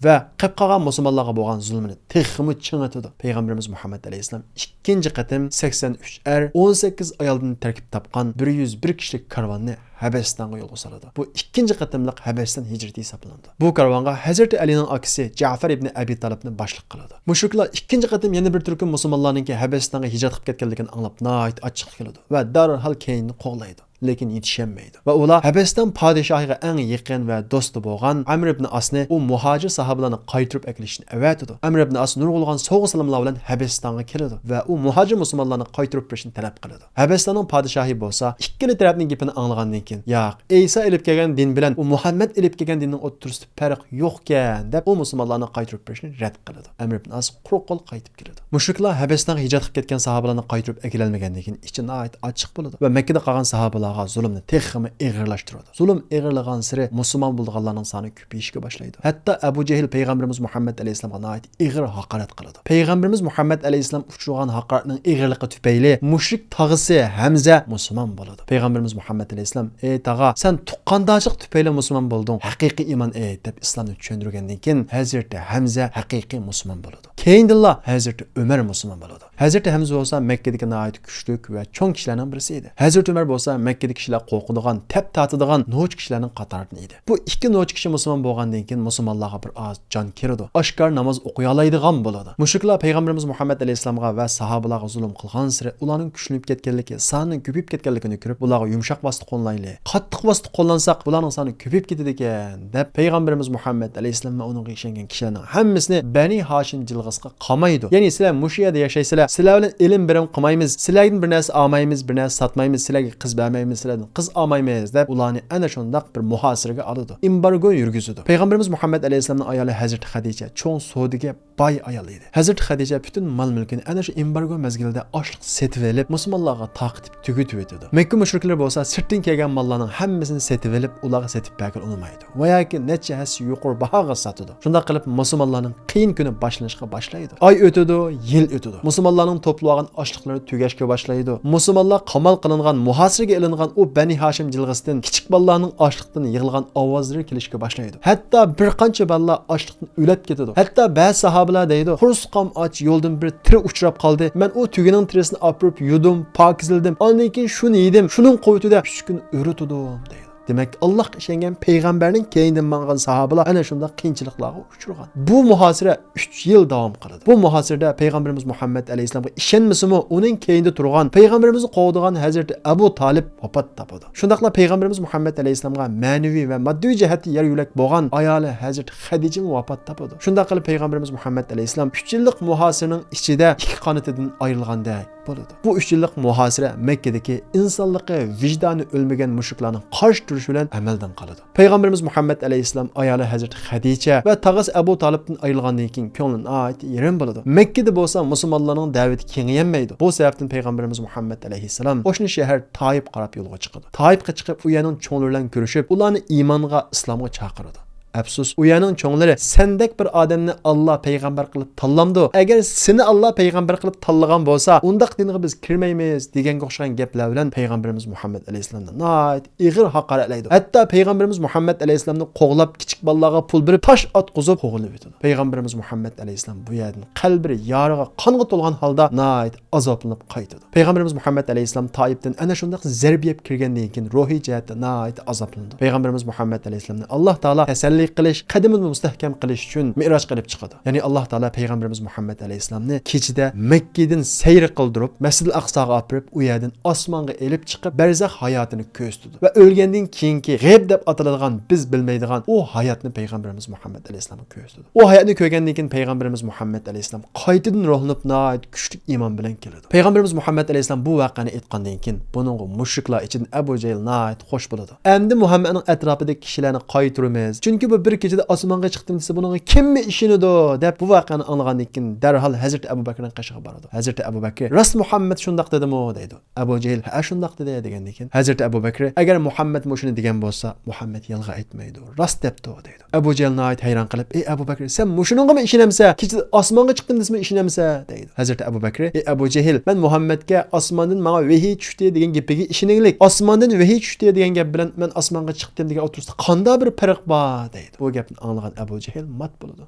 ۋە قېلىپ قالغان مۇسۇلمانلارغا بولغان زۇلمىنى تېخىمۇ چىڭىتىدۇ. پەيغەمبىرىمىز مۇھەممەد ئەلەيھىسسالام ئىككىنچى قېتىم سەكسەن ئۈچ ئەر، ئون سەككىز ئايالدىن تەركىب تاپقان بىر يۈز بىر كىشىلىك كارۋاننى ھەبەشىستانغا يولغا سالىدۇ. بۇ ئىككىنچى قېتىملىق ھەبەشىستان ھىجرىتى ھېسابلىنىدۇ. بۇ كارۋانغا ھەزرىتى ئەلىنىڭ ئاكىسى جەفەر ئىبنى ئەبى تالىپنى باشلىق قىلىدۇ. مۇشرىكلار ئىككىنچى قېتىم يەنە بىر تۈركۈم مۇسۇلمانلارنىڭكى ھەبەشىستانغا ھىجرەت قىلىپ كەتكەنلىكىنى ئاڭلاپ ناھايىتى ئاچچىقى كېلىدۇ ۋە دەرھال كەينىنى قوغلايدۇ. لېكىن يېتىشەلمەيدۇ. ۋە ئۇلار ھەبەشىستان پادىشاھىغا ئەڭ يېقىن ۋە دوستى بولغان ئەمر ئىبن ئاسنى ئۇ مۇھاجىر ساھابىلارنى قايتۇرۇپ ئەكېلىشنى ئەۋەتىدۇ. ئەمر ئىبن ئاس نۇرغۇنلىغان سوۋغا سالاملار بىلەن ھەبەشىستانغا كېلىدۇ ۋە ئۇ مۇھاجىر مۇسۇلمانلارنى قايتۇرۇپ بېرىشنى تەلەپ قىلىدۇ. ھەبەشىستاننىڭ پادىشاھى بولسا ئىككىلا تەرەپنىڭ گېپىنى ئاڭلىغاندىن كېيىن، ياق، ئەيسا ئېلىپ كەلگەن دىن بىلەن ئۇ مۇھەممەد ئېلىپ كەلگەن دىننىڭ ئوتتۇرىسىدا پەرق يوقكەن دەپ ئۇ مۇسۇلمانلارنى قايتۇرۇپ بېرىشنى رەت قىلىدۇ. ئەمر ئىبن ئاس قۇرۇق قول قايتىپ كېلىدۇ. مۇشرىكلار ھەبەشىستانغا ھىجرەت قىلىپ كەتكەن ساھابىلارنى قايتۇرۇپ ئەكېلەلمىگەندىن كېيىن ئىچى ناھايىتى ئاچچىق بولىدۇ ۋە مەككىدە قالغان ساھابىلارغا زۇلۇمنى تېخىمۇ ئېغىرلاشتۇرىدۇ. زۇلۇم ئېغىرلىغانسېرى مۇسۇلمان بولىدىغانلارنىڭ سانى كۆپىيىشكە باشلايدۇ. ھەتتا ئەبۇ جەھىل پەيغەمبىرىمىز مۇھەممەد ئەلەيھىسسالامغا ناھايىتى ئېغىر ھاقارەت قىلىدۇ. پەيغەمبىرىمىز مۇھەممەد ئەلەيھىسسالام ئۇچرىغان ھاقارەتنىڭ ئېغىرلىقى تۈپەيلى مۇشرىك تاغىسى ھەمزە مۇسۇلمان بولىدۇ. پەيغەمبىرىمىز مۇھەممەد ئەلەيھىسسالام، ئەي تاغا، سەن تۇغقاندارچىلىق تۈپەيلى مۇسۇلمان بولدۇڭ، ھەقىقىي ئىمان ئېيت، دەپ ئىسلامنى چۈشەندۈرگەندىن كېيىن، ھەزرىتى ھەمزە ھەقىقىي مۇسۇلمان بولىدۇ. كېيىندىنلا ھەزرىتى ئۆمەر مۇسۇلمان بولىدۇ. ھەزرىتى ھەمزە بولسا مەككىدىكى ناھايىتى كۈچلۈك ۋە چوڭ كىشىلەرنىڭ بىرسى ئىدى. ھەزرىتى ئۆمەر بولسا مەككىدىكى كىشىلەر قورقىدىغان، تەپ تارتىدىغان نوچى كىشىلەرنىڭ قاتارىدىن ئىدى. بۇ ئىككى نوچى كىشى مۇسۇلمان بولغاندىن كېيىن مۇسۇلمانلارغا بىر ئاز جان كىرىدۇ. ئاشكارا ناماز ئوقۇيالايدىغان بولىدۇ. مۇشرىكلار پەيغەمبىرىمىز مۇھەممەد ئەلەيھىسسالامغا ۋە ساھابىلارغا زۇلۇم قىلغانسېرى ئۇلارنىڭ كۈچلىنىپ كەتكەنلىكى، سانىنىڭ كۆپىيىپ كەتكەنلىكىنى كۆرۈپ، بۇلارغا يۇمشاق ۋاسىتە قوللايلى، قاتتىق ۋاسىتە قوللانساق بۇلارنىڭ سانى كۆپىيىپ كېتىدىكەن، دەپ پەيغەمبىرىمىز مۇھەممەد ئەلەيھىسسالام ۋە ئۇنىڭغا ئىشەنگەن كىشىلەرنىڭ ھەممىسىنى بەنى ھاشىم جىلغىسىغا قامايدۇ. يەنى سىلەر مۇشۇ يەردە ياشايسىلەر، سىلەر بىلەن ئىلىم بېرىم قىلمايمىز، سىلەردىن بىر نەرسە ئالمايمىز، بىر نەرسە ساتمايمىز، سىلەرگە قىز بەرمەيمىز، سىلەردىن قىز ئالمايمىز دەپ، ئۇلارنى ئەنە شۇنداق بىر مۇھاسىرىگە ئالىدۇ، ئېمبارگو يۈرگۈزىدۇ. پەيغەمبىرىمىز مۇھەممەد ئەلەيھىسسالامنىڭ ئايالى ھەزرىتى خەدىچە چوڭ سودىگەر، باي ئايال ئىدى. ھەزرىتى خەدىچە پۈتۈن مال-مۈلكىنى ئەنە شۇ ئېمبارگو مەزگىلىدە ئاشلىق سېتىۋېلىپ، مۇسۇلمانلارغا تارقىتىپ تۈگىتىۋېتىدۇ. مەككە مۇشرىكلىرى بولسا سىرتتىن كەلگەن ماللارنىڭ ھەممىسىنى سېتىۋېلىپ، ئۇلارغا سېتىپ بەرگىلى ئۇنىمايدۇ. ۋە ياكى نەچچە ھەسسە يۇقىرى باھاغا ساتىدۇ. شۇنداق قىلىپ، مۇسۇلمانلارنىڭ قىيىن كۈنى باشلىنىشقا باشلايدۇ. ئاي ئۆتىدۇ، يىل ئۆتىدۇ. مۇسۇلمانلارنىڭ توپلىۋالغان ئاشلىقلىرى تۈگەشكە باشلايدۇ. مۇسۇلمانلار قامال قىلىنغان، مۇھاسىرىگە ئېلىنغان ئۇ بەنى ھاشىم جىلغىسىدىن كىچىك بالىلارنىڭ ئاشلىقتىن يىغلىغان ئاۋازلىرى كېلىشكە باشلايدۇ. ھەتتا بىر قانچە بالىلار ئاشلىقتىن ئۆلۈپ كېتىدۇ. ھەتتا بەزى ساھابىلەر دەيدۇ، «قۇرسىقىم ئاچ، يولدىن بىر تىرە ئۇچراپ قالدى. مەن ئۇ تۆگىنىڭ تىرىسىنى ئاپىرىپ يۇدۇم، پاكىزلىدىم. ئاندىن كېيىن شۇنى يېدىم. شۇنىڭ قۇۋۋىتىدە ئۈچ كۈن ئۆرە تۇردۇم» دەيدۇ. دېمەك، ئاللاھقا ئىشەنگەن پەيغەمبەرنىڭ كەينىدىن ماڭغان ساھابىلار ئەنە شۇنداق قىيىنچىلىقلارغا ئۇچرىغان. بۇ مۇھاسىرە ئۈچ يىل داۋام قىلىدۇ. بۇ مۇھاسىرىدە پەيغەمبىرىمىز مۇھەممەد ئەلەيھىسسالامغا ئىشەنمىسىمۇ، ئۇنىڭ كەينىدە تۇرغان، پەيغەمبىرىمىزنى قوغدىغان ھەزرىتى ئەبۇ تالىپ ۋاپات تاپىدۇ. شۇنداقلا پەيغەمبىرىمىز مۇھەممەد ئەلەيھىسسالامغا مەنىۋى ۋە ماددىي جەھەتتە يار يۆلەك بولغان ئايالى ھەزرىتى خەدىچىمۇ ۋاپات تاپىدۇ. شۇنداق قىلىپ پەيغەمبىرىمىز مۇھەممەد ئەلەيھىسسالام ئۈچ يىللىق مۇھاسىرىنىڭ ئىچىدە ئىككى قانىتىدىن ئايرىلغاندەك بولىدۇ. بۇ ئۈچ يىللىق مۇھاسىرە مەككىدىكى ئىنسانلىقى، ۋىجدانى ئۆلمىگەن مۇشرىكلارنىڭ قارشى تۇرۇشى بىلەن ئەمەلدىن قالىدۇ. پەيغەمبىرىمىز مۇھەممەد ئەلەيھىسسالام ئايالى ھەزرىتى خەدىچە ۋە تاغىسى ئەبۇ تالىپتىن ئايرىلغاندىن كېيىن كۆڭلى ناھايىتى يېرىم بولىدۇ. مەككىدە بولسا مۇسۇلمانلارنىڭ دەۋىتى كېڭىيەلمەيدۇ. بۇ سەۋەبتىن پەيغەمبىرىمىز مۇھەممەد ئەلەيھىسسالام قوشنا شەھەر تائىپقا قاراپ يولغا چىقىدۇ. تائىپقا چىقىپ، ئۇ يەرنىڭ چوڭلىرى بىلەن كۆرۈشۈپ، ئۇلارنى ئىمانغا، ئىسلامغا چاقىرىدۇ. ئەپسۇس، ئۇ يەرنىڭ چوڭلىرى، «سەندەك بىر ئادەمنى ئاللا پەيغەمبەر قىلىپ تاللامدۇ؟ ئەگەر سېنى ئاللا پەيغەمبەر قىلىپ تاللىغان بولسا، ئۇنداق دىنغا بىز كىرمەيمىز» دېگەنگە ئوخشىغان گەپلەر بىلەن پەيغەمبىرىمىز مۇھەممەد ئەلەيھىسسالامنى ناھايىتى ئېغىر ھاقارەتلەيدۇ. ھەتتا پەيغەمبىرىمىز مۇھەممەد ئەلەيھىسسالامنى قوغلاپ، كىچىك بالىلارغا پۇل بېرىپ، تاش ئاتقۇزۇپ قوغلىۋېتىدۇ. پەيغەمبىرىمىز مۇھەممەد ئەلەيھىسسالام بۇ يەردىن قەلبى يارىغا، قانغا تولغان ھالدا ناھايىتى ئازابلىنىپ قايتىدۇ. پەيغەمبىرىمىز مۇھەممەد ئەلەيھىسسالام تائىپتىن ئەنە شۇنداق زەربە يەپ كىرگەندىن كېيىن روھىي جەھەتتە ناھايىتى ئازابلىنىدۇ. پەيغەمبىرىمىز مۇھەممەد ئەلەيھىسسالامنى ئاللا تائالا تەسەللى قىلىش، قەدىمىنى مۇستەھكەم قىلىش ئۈچۈن مىئراجغا ئېلىپ چىقىدۇ. يەنى ئاللا تائالا پەيغەمبىرىمىز مۇھەممەد ئەلەيھىسسالامنى كېچىدە مەككىدىن سەير قىلدۇرۇپ، مەسجىدىل ئەقساغا ئاپىرىپ، ئۇ يەردىن ئاسمانغا ئېلىپ چىقىپ، بەرزەخ ھاياتىنى كۆرسىتىدۇ. ۋە ئۆلگەندىن كېيىنكى غەيب دەپ ئاتىلىدىغان، بىز بىلمەيدىغان ئۇ ھاياتنى پەيغەمبىرىمىز مۇھەممەد ئەلەيھىسسالامغا كۆرسىتىدۇ. ئۇ ھاياتنى كۆرگەندىن كېيىن پەيغەمبىرىمىز مۇھەممەد ئەلەيھىسسالام قايتىدىن روھلىنىپ، ناھايىتى كۈچلۈك ئىمان بىلەن كېلىدۇ. پەيغەمبىرىمىز مۇھەممەد ئەلەيھىسسالام بۇ ۋەقەنى ئېيتقاندىن كېيىن، بۇنىڭغا مۇشرىكلار ئىچىدىن ئەبۇ جەھىل ناھايىتى خوش بولىدۇ. «ئەمدى مۇھەممەدنىڭ ئەتراپىدىكى كىشىلەرنى قايتۇرىمىز. چۈنكى بۇ بىر كېچىدە ئاسمانغا چىقتىم دېسە، بۇنىڭغا كىممۇ ئىشىنىدۇ؟» دەپ، بۇ ۋەقەنى ئاڭلىغاندىن كېيىن، دەرھال ھەزرىتى ئەبۇ بەكرىنىڭ قېشىغا بارىدۇ. ھەزرىتى ئەبۇ بەكرى، «راست مۇھەممەد شۇنداق دېدىمۇ؟» دەيدۇ. ئەبۇ جەھىل، «ھە، شۇنداق دېدى» دېگەندىن كېيىن، ھەزرىتى ئەبۇ بەكرى، «ئەگەر مۇھەممەد مۇشۇنى دېگەن بولسا، مۇھەممەد يالغان ئېيتمايدۇ، راست دەپتۇ» دەيدۇ. ئەبۇ جەھىل ناھايىتى ھەيران قېلىپ، «ئەي ئەبۇ بەكرى، سەن مۇشۇنىڭغىمۇ ئىشىنەمسەن؟ كېچىدە ئاسمانغا چىقتىم دېسىمۇ ئىشىنەمسەن؟» دەيدۇ. ھەزرىتى ئەبۇ بەكرى، «ئەي ئەبۇ جەھىل، مەن مۇھەممەدكە ئاسماندىن ماڭا ۋەھىي چۈشتى دېگەن گېپىگە ئىشىنگلىك، ئاسماندىن ۋەھىي چۈشتى دېگەن گەپ بىلەن مەن ئاسمانغا چىقتىم دېگەن ئوتتۇرىسىدا قانداق بىر پەرق بار؟» دەيدۇ. بۇ گەپنى ئاڭلىغان ئەبۇ جەھىل مات بولىدۇ.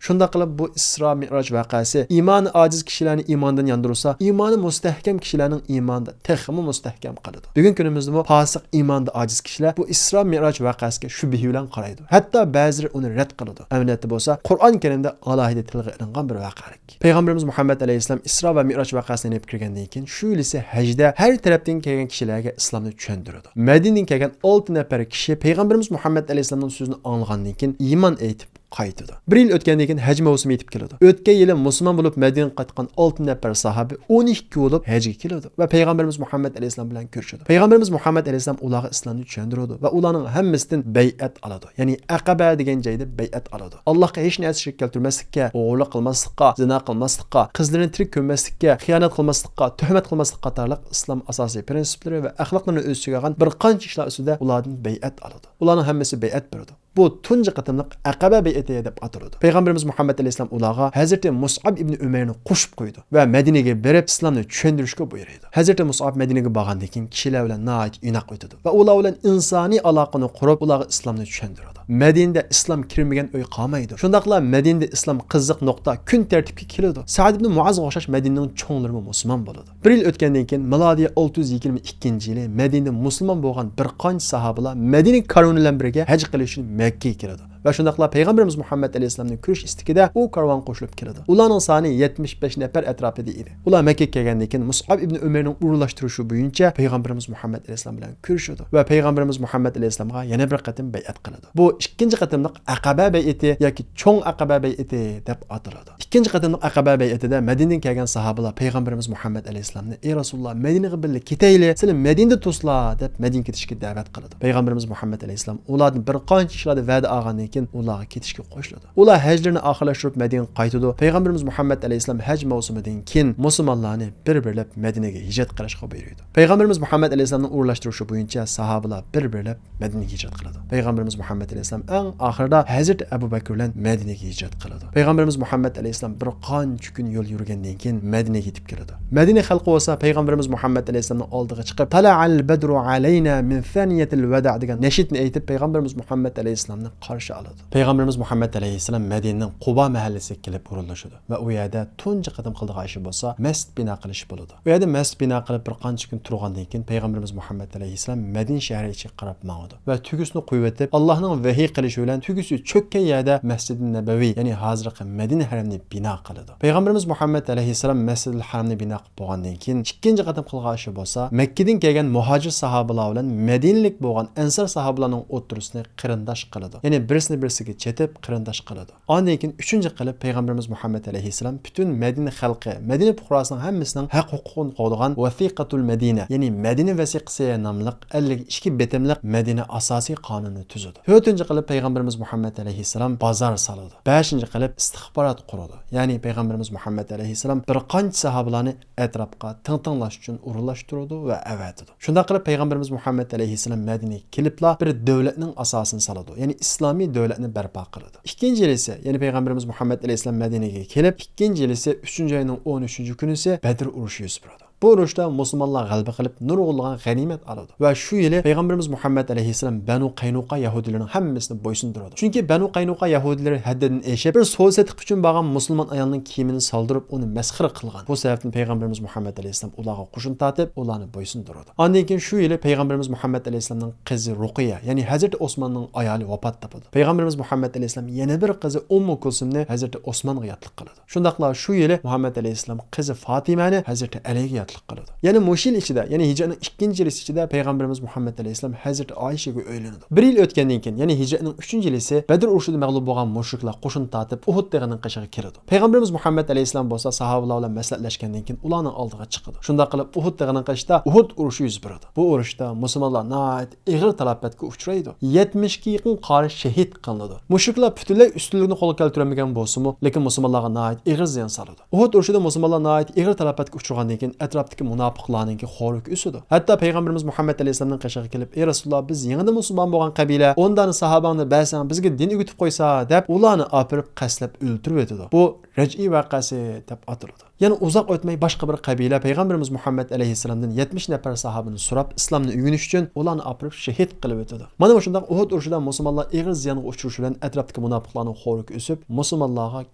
شۇنداق قىلىپ، بۇ ئىسرا مىئراج ۋەقەسى ئىمانى ئاجىز كىشىلەرنى ئىماندىن ياندۇرسا، ئىمانى مۇستەھكەم كىشىلەرنىڭ ئىمانىدا تېخىمۇ مۇستەھكەم قىلىدۇ. بۈگۈنكى كۈنىمىزدىمۇ پاسىق ئىماندا ئاجىز كىشىلەر بۇ ئىسرا مىئراج ۋەقەسىگە شۈبھە بىلەن قارايدۇ. ھەتتا بەزىلىرى ئۇنى رەت قىلىدۇ. ئەمەلىيەتتە بولسا، قۇرئان كەرىمدە ئالاھىدە تىلغا ئېلىنغان بىر ۋەقەلىك. پەيغەمبىرىمىز مۇھەممەد ئەلەيھىسسالام ئىسرا ۋە مىئراج ۋەقەسىنى ئېلىپ كىرگەندىن كېيىن، شۇ يىلىسى ھەجدە ھەر تەرەپتىن كەلگەن كىشىلەرگە ئىسلامنى چۈشەندۈرىدۇ. مەدىنىدىن كەلگەن ئالتە نەپەر كىشى پەيغەمبىرىمىز مۇھەممەد ئەلەيھىسسالامنىڭ سۆزىنى ئاڭلىغاندىن كېيىن ئىمان ئېيتىپ قايتىدۇ. بىر يىل ئۆتكەندىن كېيىن ھەج مەۋسۇمى يېتىپ كېلىدۇ. ئۆتكەن يىلى مۇسۇلمان بولۇپ مەدىنىگە قايتقان ئالتە نەپەر ساھابە ئون ئىككى بولۇپ ھەجگە كېلىدۇ ۋە پەيغەمبىرىمىز مۇھەممەد ئەلەيھىسسالام بىلەن كۆرۈشىدۇ. پەيغەمبىرىمىز مۇھەممەد ئەلەيھىسسالام ئۇلارغا ئىسلامنى چۈشەندۈرىدۇ ۋە ئۇلارنىڭ ھەممىسىدىن بەيئەت ئالىدۇ. يەنى ئەقەبە دېگەن جايدا بەيئەت ئالىدۇ. ئاللاھقا ھېچ نەرسە شېرىك كەلتۈرمەسلىككە، ئوغرىلىق قىلماسلىققا، زىنا قىلماسلىققا، قىزلىرىنى تىرىك كۆممەسلىككە، خىيانەت قىلماسلىققا، تۆھمەت قىلماسلىق قاتارلىق ئىسلام ئاساسىي پىرىنسىپلىرى ۋە ئەخلاقلىرىنى ئۆز ئىچىگە ئالغان بىر قانچە ئىشلار ئۈستىدە ئۇلاردىن بەيئەت ئالىدۇ. ئۇلارنىڭ ھەممىسى بەيئەت بېرىدۇ. بۇ تۇنجى قېتىملىق ئەقەبە بەيئىتى دەپ ئاتىلىدۇ. پەيغەمبىرىمىز مۇھەممەد ئەلەيھىسسالام ئۇلارغا ھەزرىتى مۇسئەب ئىبنى ئۈمەيرنى قوشۇپ قويىدۇ ۋە مەدىنىگە بېرىپ ئىسلامنى چۈشەندۈرۈشكە بۇيرۇيدۇ. ھەزرىتى مۇسئەب مەدىنىگە بارغاندىن كېيىن كىشىلەر بىلەن ناھايىتى ئىناق ئۆتىدۇ ۋە ئۇلار بىلەن ئىنسانىي ئالاقىنى قۇرۇپ، ئۇلارغا ئىسلامنى چۈشەندۈرىدۇ. مەدىنىدە ئىسلام كىرمىگەن ئۆي قالمايدۇ. شۇنداقلا مەدىنىدە ئىسلام قىزىق نۇقتا كۈن تەرتىپكە كېلىدۇ. سەئد ئىبنى مۇئازغا ئوخشاش مەدىنىنىڭ چوڭلىرىمۇ مۇسۇلمان بولىدۇ. بىر يىل ئۆتكەندىن كېيىن، مىلادىيە ئالتە يۈز يىگىرمە ئىككىنچى يىلى مەدىنىدە مۇسۇلمان بولغان بىر قانچە ساھابىلار مەدىنە كارۋىنى بىلەن بىرگە ھەج قىلىش ئۈچۈن مەككىگە كېلىدۇ. ۋە شۇنداقلا پەيغەمبىرىمىز مۇھەممەد ئەلەيھىسسالامنى كۆرۈش ئىستىكىدە ئۇ كارۋانغا قوشۇلۇپ كېلىدۇ. ئۇلارنىڭ سانى يەتمىش بەش نەپەر ئەتراپىدا ئىدى. ئۇلار مەككىگە كەلگەندىن كېيىن مۇسئاب ئىبنى ئۆمەرنىڭ ئورۇنلاشتۇرۇشى بويىچە پەيغەمبىرىمىز مۇھەممەد ئەلەيھىسسالام بىلەن كۆرۈشىدۇ ۋە پەيغەمبىرىمىز مۇھەممەد ئەلەيھىسسالامغا يەنە بىر قېتىم بەيئەت قىلىدۇ. بۇ ئىككىنچى قېتىملىق ئەقەبە بەيئىتى ياكى چوڭ ئەقەبە بەيئىتى دەپ ئاتىلىدۇ. ئىككىنچى قېتىملىق ئەقەبە بەيئىتىدە مەدىنىدىن كەلگەن ساھابىلار پەيغەمبىرىمىز مۇھەممەد ئەلەيھىسسالامنى، ئى رەسۇلۇللا، مەدىنىگە بىللە كېتەيلى، سىلى مەدىنىدە تۇرسىلا، دەپ مەدىنىگە كېتىشكە دەۋەت قىلىدۇ. پەيغەمبىرىمىز مۇھەممەد ئەلەيھىسسالام ئۇلاردىن بىر قانچە ئىشلاردا ۋەدە ئالغاندىن كېيىن ئۇلارغا كېتىشكە قوشۇلىدۇ. ئۇلار ھەجلىرىنى ئاخىرلاشتۇرۇپ مەدىنىگە قايتىدۇ. پەيغەمبىرىمىز مۇھەممەد ئەلەيھىسسالام ھەج مەۋسۇمىدىن كېيىن مۇسۇلمانلارنى بىر-بىرلەپ مەدىنىگە ھىجرەت قىلىشقا بۇيرۇيدۇ. پەيغەمبىرىمىز مۇھەممەد ئەلەيھىسسالامنىڭ ئورۇنلاشتۇرۇشى بويىچە ساھابىلار بىر-بىرلەپ مەدىنىگە ھىجرەت قىلىدۇ. پەيغەمبىرىمىز مۇھەممەد ئەلەيھىسسالام ئەڭ ئاخىرىدا ھەزرىتى ئەبۇ بەكرى بىلەن مەدىنىگە ھىجرەت قىلىدۇ. پەيغەمبىرىمىز مۇھەممەد ئەلەيھىسسالام بىر قانچە كۈن يول يۈرگەندىن كېيىن مەدىنىگە يېتىپ كېلىدۇ. مەدىنە خەلقى بولسا پەيغەمبىرىمىز مۇھەممەد ئەلەيھىسسالامنىڭ ئالدىغا چىقىپ، تەلەئەل بەدرۇ ئەلەينا مىن سانىيەتىل ۋەدە دېگەن نەشىدنى ئېيتىپ، پەيغەمبىرىمىز مۇھەممەد ئەلەيھىسسالامنى قارشى ئالىدۇ. پەيغەمبىرىمىز مۇھەممەد ئەلەيھىسسالام مەدىنىنىڭ قۇبا مەھەللىسىگە كېلىپ ئورۇنلىشىدۇ ۋە ئۇ يەردە تۇنجى قېتىم قىلىدىغان ئىشى بولسا مەسچىت بىنا قىلىش بولىدۇ. ئۇ يەردە مەسچىت بىنا قىلىپ بىر قانچە كۈن تۇرغاندىن كېيىن پەيغەمبىرىمىز مۇھەممەد ئەلەيھىسسالام مەدىنە شەھىرى ئىچىگە قاراپ ماڭىدۇ ۋە تۆگىسىنى قويۇۋېتىپ، ئاللاھنىڭ ۋەھىي قىلىشى بىلەن تۆگىسى چۆككەن يەردە مەسجىدى نەبەۋى، يەنى ھازىرقى مەدىنە ھەرەمنى بىنا قىلىدۇ. پەيغەمبىرىمىز مۇھەممەد ئەلەيھىسسالام مەسجىدىل ھەرەمنى بىنا قىلىپ بولغاندىن كېيىن ئىككىنچى قېتىم قىلغان ئىشى بولسا مەككىدىن كەلگەن مۇھاجىر ساھابىلار بىلەن مەدىنىلىك بولغان ئەنسار ساھابىلارنىڭ ئوتتۇرىسىنى قېرىنداش قىلىدۇ. يەنى بىرسىنى بىرسىگە چېتىپ قېرىنداش قىلىدۇ. ئاندىن كېيىن ئۈچىنچى قىلىپ پەيغەمبىرىمىز مۇھەممەد ئەلەيھىسسالام پۈتۈن مەدىنە خەلقى، مەدىنە پۇقراسىنىڭ ھەممىسىنىڭ ھەق ھوقۇقىنى قوغدىغان ۋەسىقەتۇل مەدىنە، يەنى مەدىنە ۋەسىقىسى ناملىق ئەللىك ئىككى بېتىملىق مەدىنە ئاساسىي قانۇنىنى تۈزىدۇ. تۆتىنچى قىلىپ پەيغەمبىرىمىز مۇھەممەد ئەلەيھىسسالام بازار سالىدۇ. بەشىنچى قىلىپ ئىستىخبارات قۇرىدۇ. يەنى پەيغەمبىرىمىز مۇھەممەد ئەلەيھىسسالام بىر قانچە ساھابىلارنى ئەتراپقا تىڭتىڭلاش ئۈچۈن ئورۇنلاشتۇرىدۇ ۋە ئەۋەتىدۇ. شۇنداق قىلىپ پەيغەمبىرىمىز مۇھەممەد ئەلەيھىسسالام مەدىنىگە كېلىپلا بىر دۆلەتنىڭ ئاساسىنى سالىدۇ. يەنى ئىسلامىي دۆلەتنى بەرپا قىلىدۇ. ئىككىنچى يىلىسى، يەنى پەيغەمبىرىمىز مۇھەممەد ئەلەيھىسسالام مەدىنىگە كېلىپ ئىككىنچى يىلىسى ئۈچىنچى ئاينىڭ ئون ئۈچىنچى كۈنىسى بەدر ئۇرۇشى يۈز بېرىدۇ. بۇ ئۇرۇشتا مۇسۇلمانلار غەلىبە قىلىپ نۇرغۇنلىغان غەنىيمەت ئالىدۇ ۋە شۇ يىلى پەيغەمبىرىمىز مۇھەممەد ئەلەيھىسسالام بەنۇ قەينۇقا يەھۇدىيلىرىنىڭ ھەممىسىنى بويسۇندۇرىدۇ. چۈنكى بەنۇ قەينۇقا يەھۇدىيلىرى ھەددىدىن ئېشىپ بىر سودا سېتىق ئۈچۈن بارغان مۇسۇلمان ئايالنىڭ كىيىمىنى سالدۇرۇپ ئۇنى مەسخىرە قىلغان. بۇ سەۋەبتىن پەيغەمبىرىمىز مۇھەممەد ئەلەيھىسسالام ئۇلارغا قوشۇن تارتىپ ئۇلارنى بويسۇندۇرىدۇ. ئاندىن كېيىن شۇ يىلى پەيغەمبىرىمىز مۇھەممەد ئەلەيھىسسالامنىڭ قىزى رۇقىيە، يەنى ھەزرىتى ئوسماننىڭ ئايالى ۋاپات تاپىدۇ. پەيغەمبىرىمىز مۇھەممەد ئەلەيھىسسالام يەنە بىر قىزى ئۇممۇ كۇلسۇمنى ھەزرىتى ئوسمانغا ياتلىق قىلىدۇ. شۇنداقلا شۇ يىلى مۇھەممەد ئەلەيھىسسالام قىزى فاتىمەنى ھەزرىتى ئەلىگە ياتلىق قىلىدۇ. يەنە مۇشۇ يىل ئىچىدە، يەنى ھىجرەتنىڭ ئىككىنچى يىلى ئىچىدە پەيغەمبىرىمىز مۇھەممەد ئەلەيھىسسالام ھەزرىتى ئائىشىگە ئۆيلىنىدۇ. بىر يىل ئۆتكەندىن كېيىن، يەنى ھىجرەتنىڭ ئۈچىنچى يىلىسى بەدر ئۇرۇشىدا مەغلۇپ بولغان مۇشرىكلار قوشۇن تارتىپ ئۇھۇد تېغىنىڭ قېشىغا كېلىدۇ. پەيغەمبىرىمىز مۇھەممەد ئەلەيھىسسالام بولسا ساھابىلار بىلەن مەسلىھەتلەشكەندىن كېيىن ئۇلارنىڭ ئالدىغا چىقىدۇ. شۇنداق قىلىپ ئۇھۇد تېغىنىڭ قېشىدا ئۇھۇد ئۇرۇشى يۈز بېرىدۇ. بۇ ئۇرۇشتا مۇسۇلمانلار ناھايىتى ئېغىر تالاپەتكە ئۇچرايدۇ. يەتمىشكە يېقىن قارى شېھىت قىلىنىدۇ. مۇشرىكلار پۈتۈنلەي ئۈستۈنلۈكنى قولغا كەلتۈرەلمىگەن بولسىمۇ، لېكىن مۇسۇلمانلارغا ناھايىتى ئېغىر زىيان سالىدۇ. ئۇھۇد ئۇرۇشىدا مۇسۇلمانلار ناھايىتى ئېغىر تالاپەتكە ئۇچرىغاندىن كېيىن ئەتراپتىكى مۇناپىقلارنىڭكى خورىكى ئۆسىدۇ. ھەتتا پەيغەمبىرىمىز مۇھەممەد ئەلەيھىسسالامنىڭ قېشىغا كېلىپ، ئى رەسۇلۇللا، بىز يېڭىدىن مۇسۇلمان بولغان قەبىلە، ئون دانە ساھاباڭنى بەرسەڭ بىزگە دىن ئۆگىتىپ قويسا، دەپ ئۇلارنى ئاپىرىپ قەستلەپ ئۆلتۈرۈۋېتىدۇ. بۇ رەجئىي ۋەقەسى دەپ ئاتىلىدۇ. يەنە ئۇزاق ئۆتمەي باشقا بىر قەبىلە پەيغەمبىرىمىز مۇھەممەد ئەلەيھىسسالامدىن يەتمىش نەپەر ساھابىنى سوراپ، ئىسلامنى ئۆگىنىش ئۈچۈن ئۇلارنى ئاپىرىپ شېھىت قىلىۋېتىدۇ. مانا مۇشۇنداق ئۇھۇد ئۇرۇشىدا مۇسۇلمانلار ئېغىر زىيانغا ئۇچرىشى بىلەن ئەتراپتىكى مۇناپىقلارنىڭ خورىكى ئۆسۈپ، مۇسۇلمانلارغا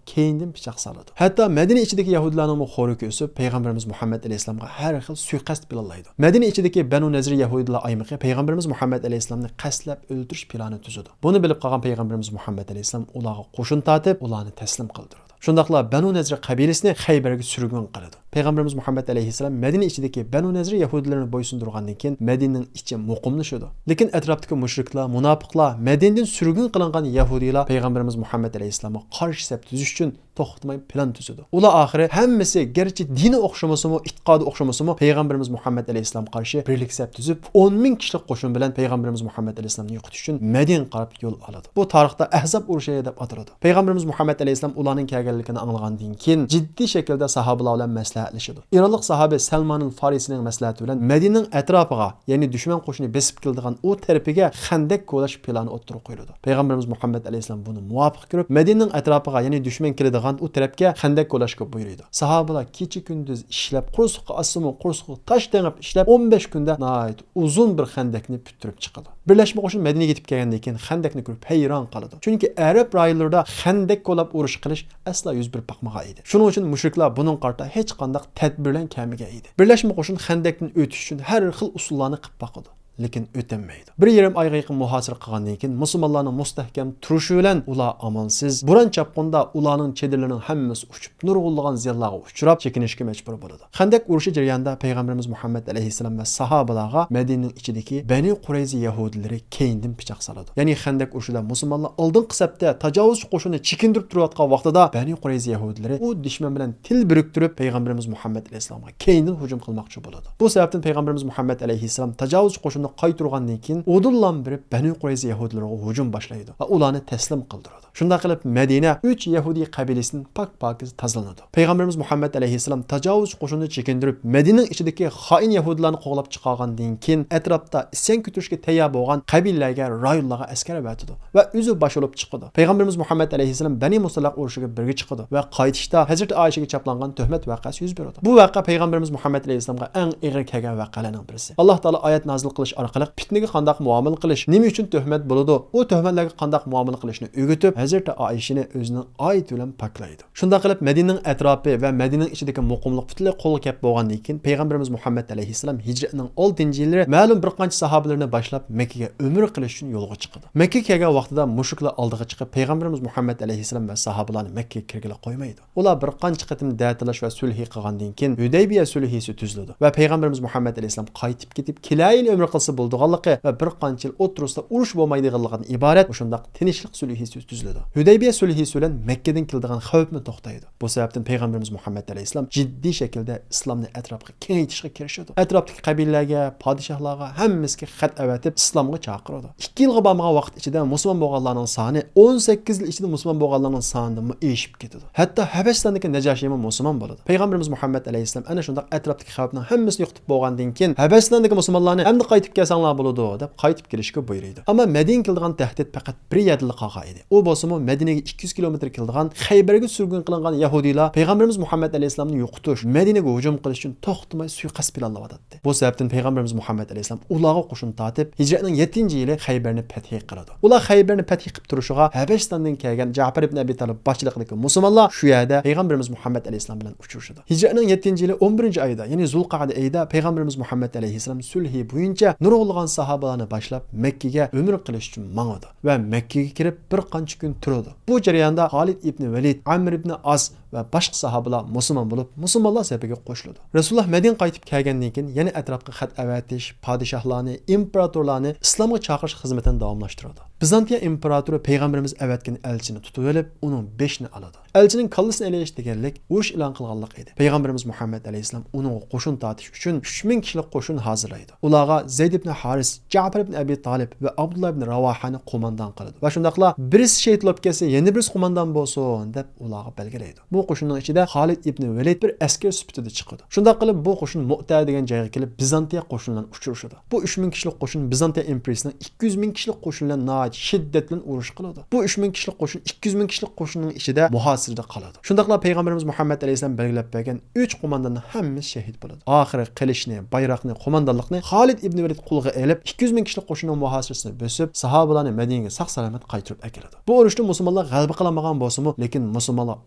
كەينىدىن پىچاق سالىدۇ. ھەتتا مەدىنە ئىچىدىكى يەھۇدىيلارنىڭمۇ خورىكى ئۆسۈپ، پەيغەمبىرىمىز مۇھەممەد ئەلەيھىسسالامغا ھەر خىل سۇيىقەست پىلانلايدۇ. مەدىنە ئىچىدىكى بەنۇ نەزىر يەھۇدىيلار ئايمىقى پەيغەمبىرىمىز مۇھەممەد ئەلەيھىسسالامنى قەستلەپ ئۆلتۈرۈش پىلانى تۈزىدۇ. بۇنى بىلىپ قالغان پەيغەمبىرىمىز مۇھەممەد ئەلەيھىسسالام ئۇلارغا قوشۇن تارتىپ، ئۇلارنى تەسلىم قىلدۇرىدۇ. شۇنداقلا بەنۇ نەزىر قەبىلىسىنى خەيبەرگە سۈرگۈن قىلىدۇ. پەيغەمبىرىمىز مۇھەممەد ئەلەيھىسسالام مەدىنە ئىچىدىكى بەنۇ نەزىر يەھۇدىيلىرىنى بويسۇندۇرغاندىن كېيىن، مەدىنىنىڭ ئىچى مۇقىملىشىدۇ. لېكىن ئەتراپتىكى مۇشرىكلار، مۇناپىقلار، مەدىنىدىن سۈرگۈن قىلىنغان يەھۇدىيلار پەيغەمبىرىمىز مۇھەممەد ئەلەيھىسسالامغا قارشى سەپ تۈزۈش ئۈچۈن توختىماي پىلان تۈزىدۇ. ئۇلار ئاخىرى ھەممىسى گەرچە دىنى ئوخشىمىسىمۇ، ئېتىقادى ئوخشىمىسىمۇ، پەيغەمبىرىمىز مۇھەممەد ئەلەيھىسسالامغا قارشى بىرلىك سەپ تۈزۈپ، ئون مىڭ كىشىلىك قوشۇن بىلەن پەيغەمبىرىمىز مۇھەممەد ئەلەيھىسسالامنى يوقىتىش ئۈچۈن مەدىنىگە قاراپ يول ئالىدۇ. بۇ تارىختا ئەھزاب ئۇرۇشى دەپ ئاتىلىدۇ. پەيغەمبىرىمىز مۇھەممەد ئەلەيھىسسالام ئۇلارنىڭ كەلگەنلىكىنى ئاڭلىغاندىن كېيىن، جىددىي شەكىلدە ساھابىلار بىلەن مەسلىھەتلىشىدۇ. ئىرانلىق ساھابى سەلمانىل فارىسىنىڭ مەسلىھەتى بىلەن مەدىنىنىڭ ئەتراپىغا، يەنى دۈشمەن قوشۇنى بېسىپ كېلىدىغان ئۇ تەرىپىگە خەندەك كولاش پىلانى ئوتتۇرىغا قويۇلىدۇ. پەيغەمبىرىمىز مۇھەممەد ئەلەيھىسسالام بۇنى مۇۋاپىق كۆرۈپ، مەدىنىنىڭ ئەتراپىغا، يەنى دۈشمەن كېلىدىغان ئۇ تەرەپكە خەندەك كولاش قىلىپ بۇيرۇيدۇ. ساھابىلار كېچە-كۈندۈز ئىشلەپ، قورسىقى ئاچسىمۇ، قورسىقىغا تاش تېڭىپ ئىشلەپ، ئون بەش كۈندە ناھايىتى ئۇزۇن بىر خەندەكنى پۈتتۈرۈپ چىقىدۇ. بىرلەشمە قوشۇن مەدىنىگە يېتىپ كەلگەندىن كېيىن خەندەكنى كۆرۈپ ھەيران قالىدۇ. چۈنكى ئەرەب رايونلىرىدا خەندەك كولاپ ئۇرۇش قىلىش ئەسلا يۈز بېرىپ باقمىغان ئىدى. شۇنىڭ ئۈچۈن مۇشرىكلار بۇنىڭغا قارىتا ھېچقانداق تەدبىر بىلەن كەلمىگەن ئىدى. بىرلەشمە قوشۇن خەندەكتىن ئۆتۈش ئۈچۈن ھەر خىل ئۇسۇللارنى قىلىپ باقىدۇ. لېكىن ئۆتەلمەيدۇ. بىر يېرىم ئايغا يېقىن مۇھاسىرە قىلغاندىن كېيىن، مۇسۇلمانلارنىڭ مۇستەھكەم تۇرۇشى بىلەن ئۇلار ئامالسىز، بوران چاپقۇندا ئۇلارنىڭ چېدىرلىرىنىڭ ھەممىسى ئۇچۇپ، نۇرغۇنلىغان زىيانلارغا ئۇچراپ، چېكىنىشكە مەجبۇر بولىدۇ. خەندەق ئۇرۇشى جەريانىدا پەيغەمبىرىمىز مۇھەممەد ئەلەيھىسسالام ۋە ساھابىلارغا مەدىنىنىڭ ئىچىدىكى بەنى قۇرەيزە يەھۇدىيلىرى كەينىدىن پىچاق سالىدۇ. يەنى خەندەق ئۇرۇشىدا مۇسۇلمانلار ئالدىنقى سەپتە تاجاۋۇزچى قوشۇننى چېكىندۈرۈپ تۇرۇۋاتقان ۋاقتىدا، بەنى قۇرەيزە يەھۇدىيلىرى ئۇ دۈشمەن بىلەن تىل بىرىكتۈرۈپ، پەيغەمبىرىمىز مۇھەممەد ئەلەيھىسسالامغا كەينىدىن ھۇجۇم قىلماقچى بولىدۇ. بۇ سەۋەبتىن پەيغەمبىرىمىز مۇھەممەد ئەلەيھىسسالام تاجاۋۇزچى قوشۇننى قايتۇرغاندىن كېيىن، ئۇدۇللا بېرىپ بەنى قۇرەيزە يەھۇدىيلىرىغا ھۇجۇم باشلايدۇ ۋە ئۇلارنى تەسلىم قىلدۇرىدۇ. شۇنداق قىلىپ، مەدىنە ئۈچ يەھۇدىي قەبىلىسىدىن پاك-پاكىز تازىلىنىدۇ. پەيغەمبىرىمىز مۇھەممەد ئەلەيھىسسالام تاجاۋۇزچى قوشۇننى چېكىندۈرۈپ، مەدىنىنىڭ ئىچىدىكى خائىن يەھۇدىيلارنى قوغلاپ چىقارغاندىن كېيىن، ئەتراپتا ئىسيان كۆتۈرۈشكە تەييار بولغان قەبىلىلەرگە، رايونلارغا ئەسكەر ئەۋەتىدۇ ۋە ئۆزى باش بولۇپ چىقىدۇ. پەيغەمبىرىمىز مۇھەممەد ئەلەيھىسسالام بەنى مۇستەلىق ئۇرۇشىغا بىرگە چىقىدۇ ۋە قايتىشتا ھەزرىتى ئائىشىگە چاپلانغان تۆھمەت ۋەقەسى يۈز بېرىدۇ. بۇ ۋەقە پەيغەمبىرىمىز مۇھەممەد ئەلەيھىسسالامغا ئەڭ ئېغىر كەلگەن ۋەقەلەرنىڭ بىرسى. ئاللا تائالا ئايەت نازىل قىلىش ئارقىلىق پىتنىگە قانداق مۇئامىلە قىلىش، نېمە ئۈچۈن تۆھمەت بولىدۇ، ئۇ تۆھمەتلەرگە قانداق مۇئامىلە قىلىشنى ئۆگىتىپ، ھەزرىتى ئائىشىنى ئۆزىنىڭ ئايىتى بىلەن پاكلايدۇ. شۇنداق قىلىپ، مەدىنىنىڭ ئەتراپى ۋە مەدىنىنىڭ ئىچىدىكى مۇقىملىق پۈتۈنلەي قولغا كەپ بولغاندىن كېيىن، پەيغەمبىرىمىز مۇھەممەد ئەلەيھىسسالام ھىجرەتنىڭ ئالتىنچى يىلى مەلۇم بىر قانچە ساھابىلىرىنى باشلاپ، مەككىگە ئۆمرە قىلىش ئۈچۈن يولغا چىقىدۇ. مەككىگە كەلگەن ۋاقتىدا مۇشرىكلار ئالدىغا چىقىپ، پەيغەمبىرىمىز مۇھەممەد ئەلەيھىسسالام ۋە ساھابىلارنى مەككىگە كىرگىلى قويمايدۇ. ئۇلار بىر قانچە قېتىم دەتالاش ۋە سۈلھى قىلغاندىن كېيىن، ھۈدەيبىيە سۈلھىسى تۈزۈلىدۇ ۋە پەيغەمبىرىمىز مۇھەممەد ئەلەيھىسسالام قايتىپ كېتىپ، كېلەيلى ئۆمرە قىلسا بولىدىغانلىقى ۋە بىر قانچە يىل ئوتتۇرىسىدا ئۇرۇش بولمايدىغانلىقىدىن ئىبارەت مۇشۇنداق تىنچلىق سۈلھىسى تۈزۈلىدۇ. ھۈدەيبىيە سۈلھىسى بىلەن مەككىدىن كېلىدىغان خەۋپمۇ توختايدۇ. بۇ سەۋەبتىن پەيغەمبىرىمىز مۇھەممەد ئەلەيھىسسالام جىددىي شەكىلدە ئىسلامنى ئەتراپقا كېڭەيتىشكە كىرىشىدۇ. ئەتراپتىكى قەبىلىلەرگە، پادىشاھلارغا، ھەممىسىگە خەت ئەۋەتىپ، ئىسلامغا چاقىرىدۇ. ئىككى يىلغا بارمىغان ۋاقىت ئىچىدە مۇسۇلمان بولغانلارنىڭ سانى، ئون سەككىز يىل ئىچىدە مۇسۇلمان بولغانلارنىڭ سانىدىنمۇ ئېشىپ كېتىدۇ. ھەتتا ھەبەشىستاندىكى نەجاشىيمۇ مۇسۇلمان بولىدۇ. پەيغەمبىرىمىز مۇھەممەد ئەلەيھىسسالام ئەنە شۇنداق ئەتراپتىكى خەۋپنىڭ ھەممىسىنى يوقىتىپ بولغاندىن كېيىن، ھەبەشىستاندىكى مۇسۇلمانلارنى، «ئەمدى قايتىپ كەلسەڭلار بولىدۇ» دەپ قايتىپ كېلىشكە بۇيرۇيدۇ. ئەمما مەدىنىگە كېلىدىغان تەھدىت پەقەت بىر يەردىلا قالغان ئىدى. ئۇ بولسىمۇ مەدىنىگە ئىككى يۈز كىلومېتىر كېلىدىغان خەيبەرگە سۈرگۈن قىلىنغان يەھۇدىيلار پەيغەمبىرىمىز مۇھەممەد ئەلەيھىسسالامنى يوقىتىش، مەدىنىگە ھۇجۇم قىلىش ئۈچۈن توختىماي سۇيىقەست پىلانلاۋاتاتتى. بۇ سەۋەبتىن پەيغەمبىرىمىز مۇھەممەد ئەلەيھىسسالام ئۇلارغا قوشۇن تارتىپ، ھىجرەتنىڭ يەتتىنچى يىلى خەيبەرنى پەتھى قىلىدۇ. ئۇلار خەيبەرنى پەتھى قىلىپ تۇرۇشىغا ھەبەشىستاندىن كەلگەن جەپەر ئىبن ئەبى تالىپ باشچىلىقىدىكى مۇسۇلمانلار شۇ يەردە پەيغەمبىرىمىز مۇھەممەد ئەلەيھىسسالام بىلەن ئۇچرىشىدۇ. ھىجرەتنىڭ يەتتىنچى يىلى ئون بىرىنچى ئايدا، يەنى زۇلقەئدە ئېيىدا پەيغەمبىرىمىز مۇھەممەد ئەلەيھىسسالام سۈلھى بويىچە نۇرغۇنلىغان ساھابىلارنى باشلاپ مەككىگە ئۆمرە قىلىش ئۈچۈن ماڭىدۇ ۋە مەككىگە كىرىپ بىر قانچە كۈن تۇرىدۇ. بۇ جەرياندا خالىد ئىبنى ۋەلىد، ئەمر ئىبنى ئاس ۋە باشقا ساھابىلار مۇسۇلمان بولۇپ، مۇسۇلمانلار سەپىگە قوشۇلىدۇ. رەسۇلۇللا مەدىنىگە قايتىپ كەلگەندىن كېيىن يەنە ئەتراپقا خەت ئەۋەتىش، پادىشاھلارنى، ئىمپېراتورلارنى ئىسلامغا چاقىرىش خىزمىتىنى داۋاملاشتۇرىدۇ. بىزانتىيە ئىمپېراتورى پەيغەمبىرىمىز ئەۋەتكەن ئەلچىنى تۇتۇۋېلىپ، ئۇنىڭ بېشىنى ئالىدۇ. ئەلچىنىڭ كاللىسىنى ئېلىش دېگەنلىك ئۇرۇش ئېلان قىلغانلىق ئىدى. پەيغەمبىرىمىز مۇھەممەد ئەلەيھىسسالام ئۇنىڭغا قوشۇن تارتىش ئۈچۈن ئۈچ مىڭ كىشىلىك قوشۇن ھازىرلايدۇ. ئۇلارغا زەيد ئىبن ھارىس، جەپەر ئىبن ئەبى تالىپ ۋە ئابدۇللا ئىبن راۋاھانى قوماندان قىلىدۇ ۋە شۇنداقلا بىرسى شېھىت بولۇپ كەتسە، يەنە بىرسى قوماندان بولسۇن دەپ ئۇلارغا بەلگىلەيدۇ. بۇ قوشۇننىڭ ئىچىدە خالىد ئىبنى ۋەلىد بىر ئەسكەر سۈپىتىدە چىقىدۇ. شۇنداق قىلىپ، بۇ قوشۇن مۇئتە دېگەن جايغا كېلىپ، بىزانتىيە قوشۇنى بىلەن ئۇچرىشىدۇ. بۇ ئۈچ مىڭ كىشىلىك قوشۇن بىزانتىيە ئىمپېرىيىسىنىڭ ئىككى يۈز مىڭ كىشىلىك قوشۇنى بىلەن ناھايىتى شىددەت بىلەن ئۇرۇش قىلىدۇ. بۇ ئۈچ مىڭ كىشىلىك قوشۇن ئىككى يۈز مىڭ كىشىلىك قوشۇننىڭ ئىچىدە مۇھاسىرىدە قالىدۇ. شۇنداقلا پەيغەمبىرىمىز مۇھەممەد ئەلەيھىسسالام بەلگىلەپ بەرگەن ئۈچ قومانداننىڭ ھەممىسى شېھىت بولىدۇ. ئاخىرى قىلىچنى، بايراقنى، قوماندانلىقنى خالىد ئىبنى ۋەلىد قولغا ئېلىپ، ئىككى يۈز مىڭ كىشىلىك قوشۇننىڭ مۇھاسىرىسىنى بۆسۈپ، ساھابىلارنى مەدىنىگە ساق-سالامەت قايتۇرۇپ ئەكېلىدۇ. بۇ ئۇرۇشتا مۇسۇلمانلار غەلىبە قىلالمىغان بولسىمۇ، لېكىن مۇسۇلمانلار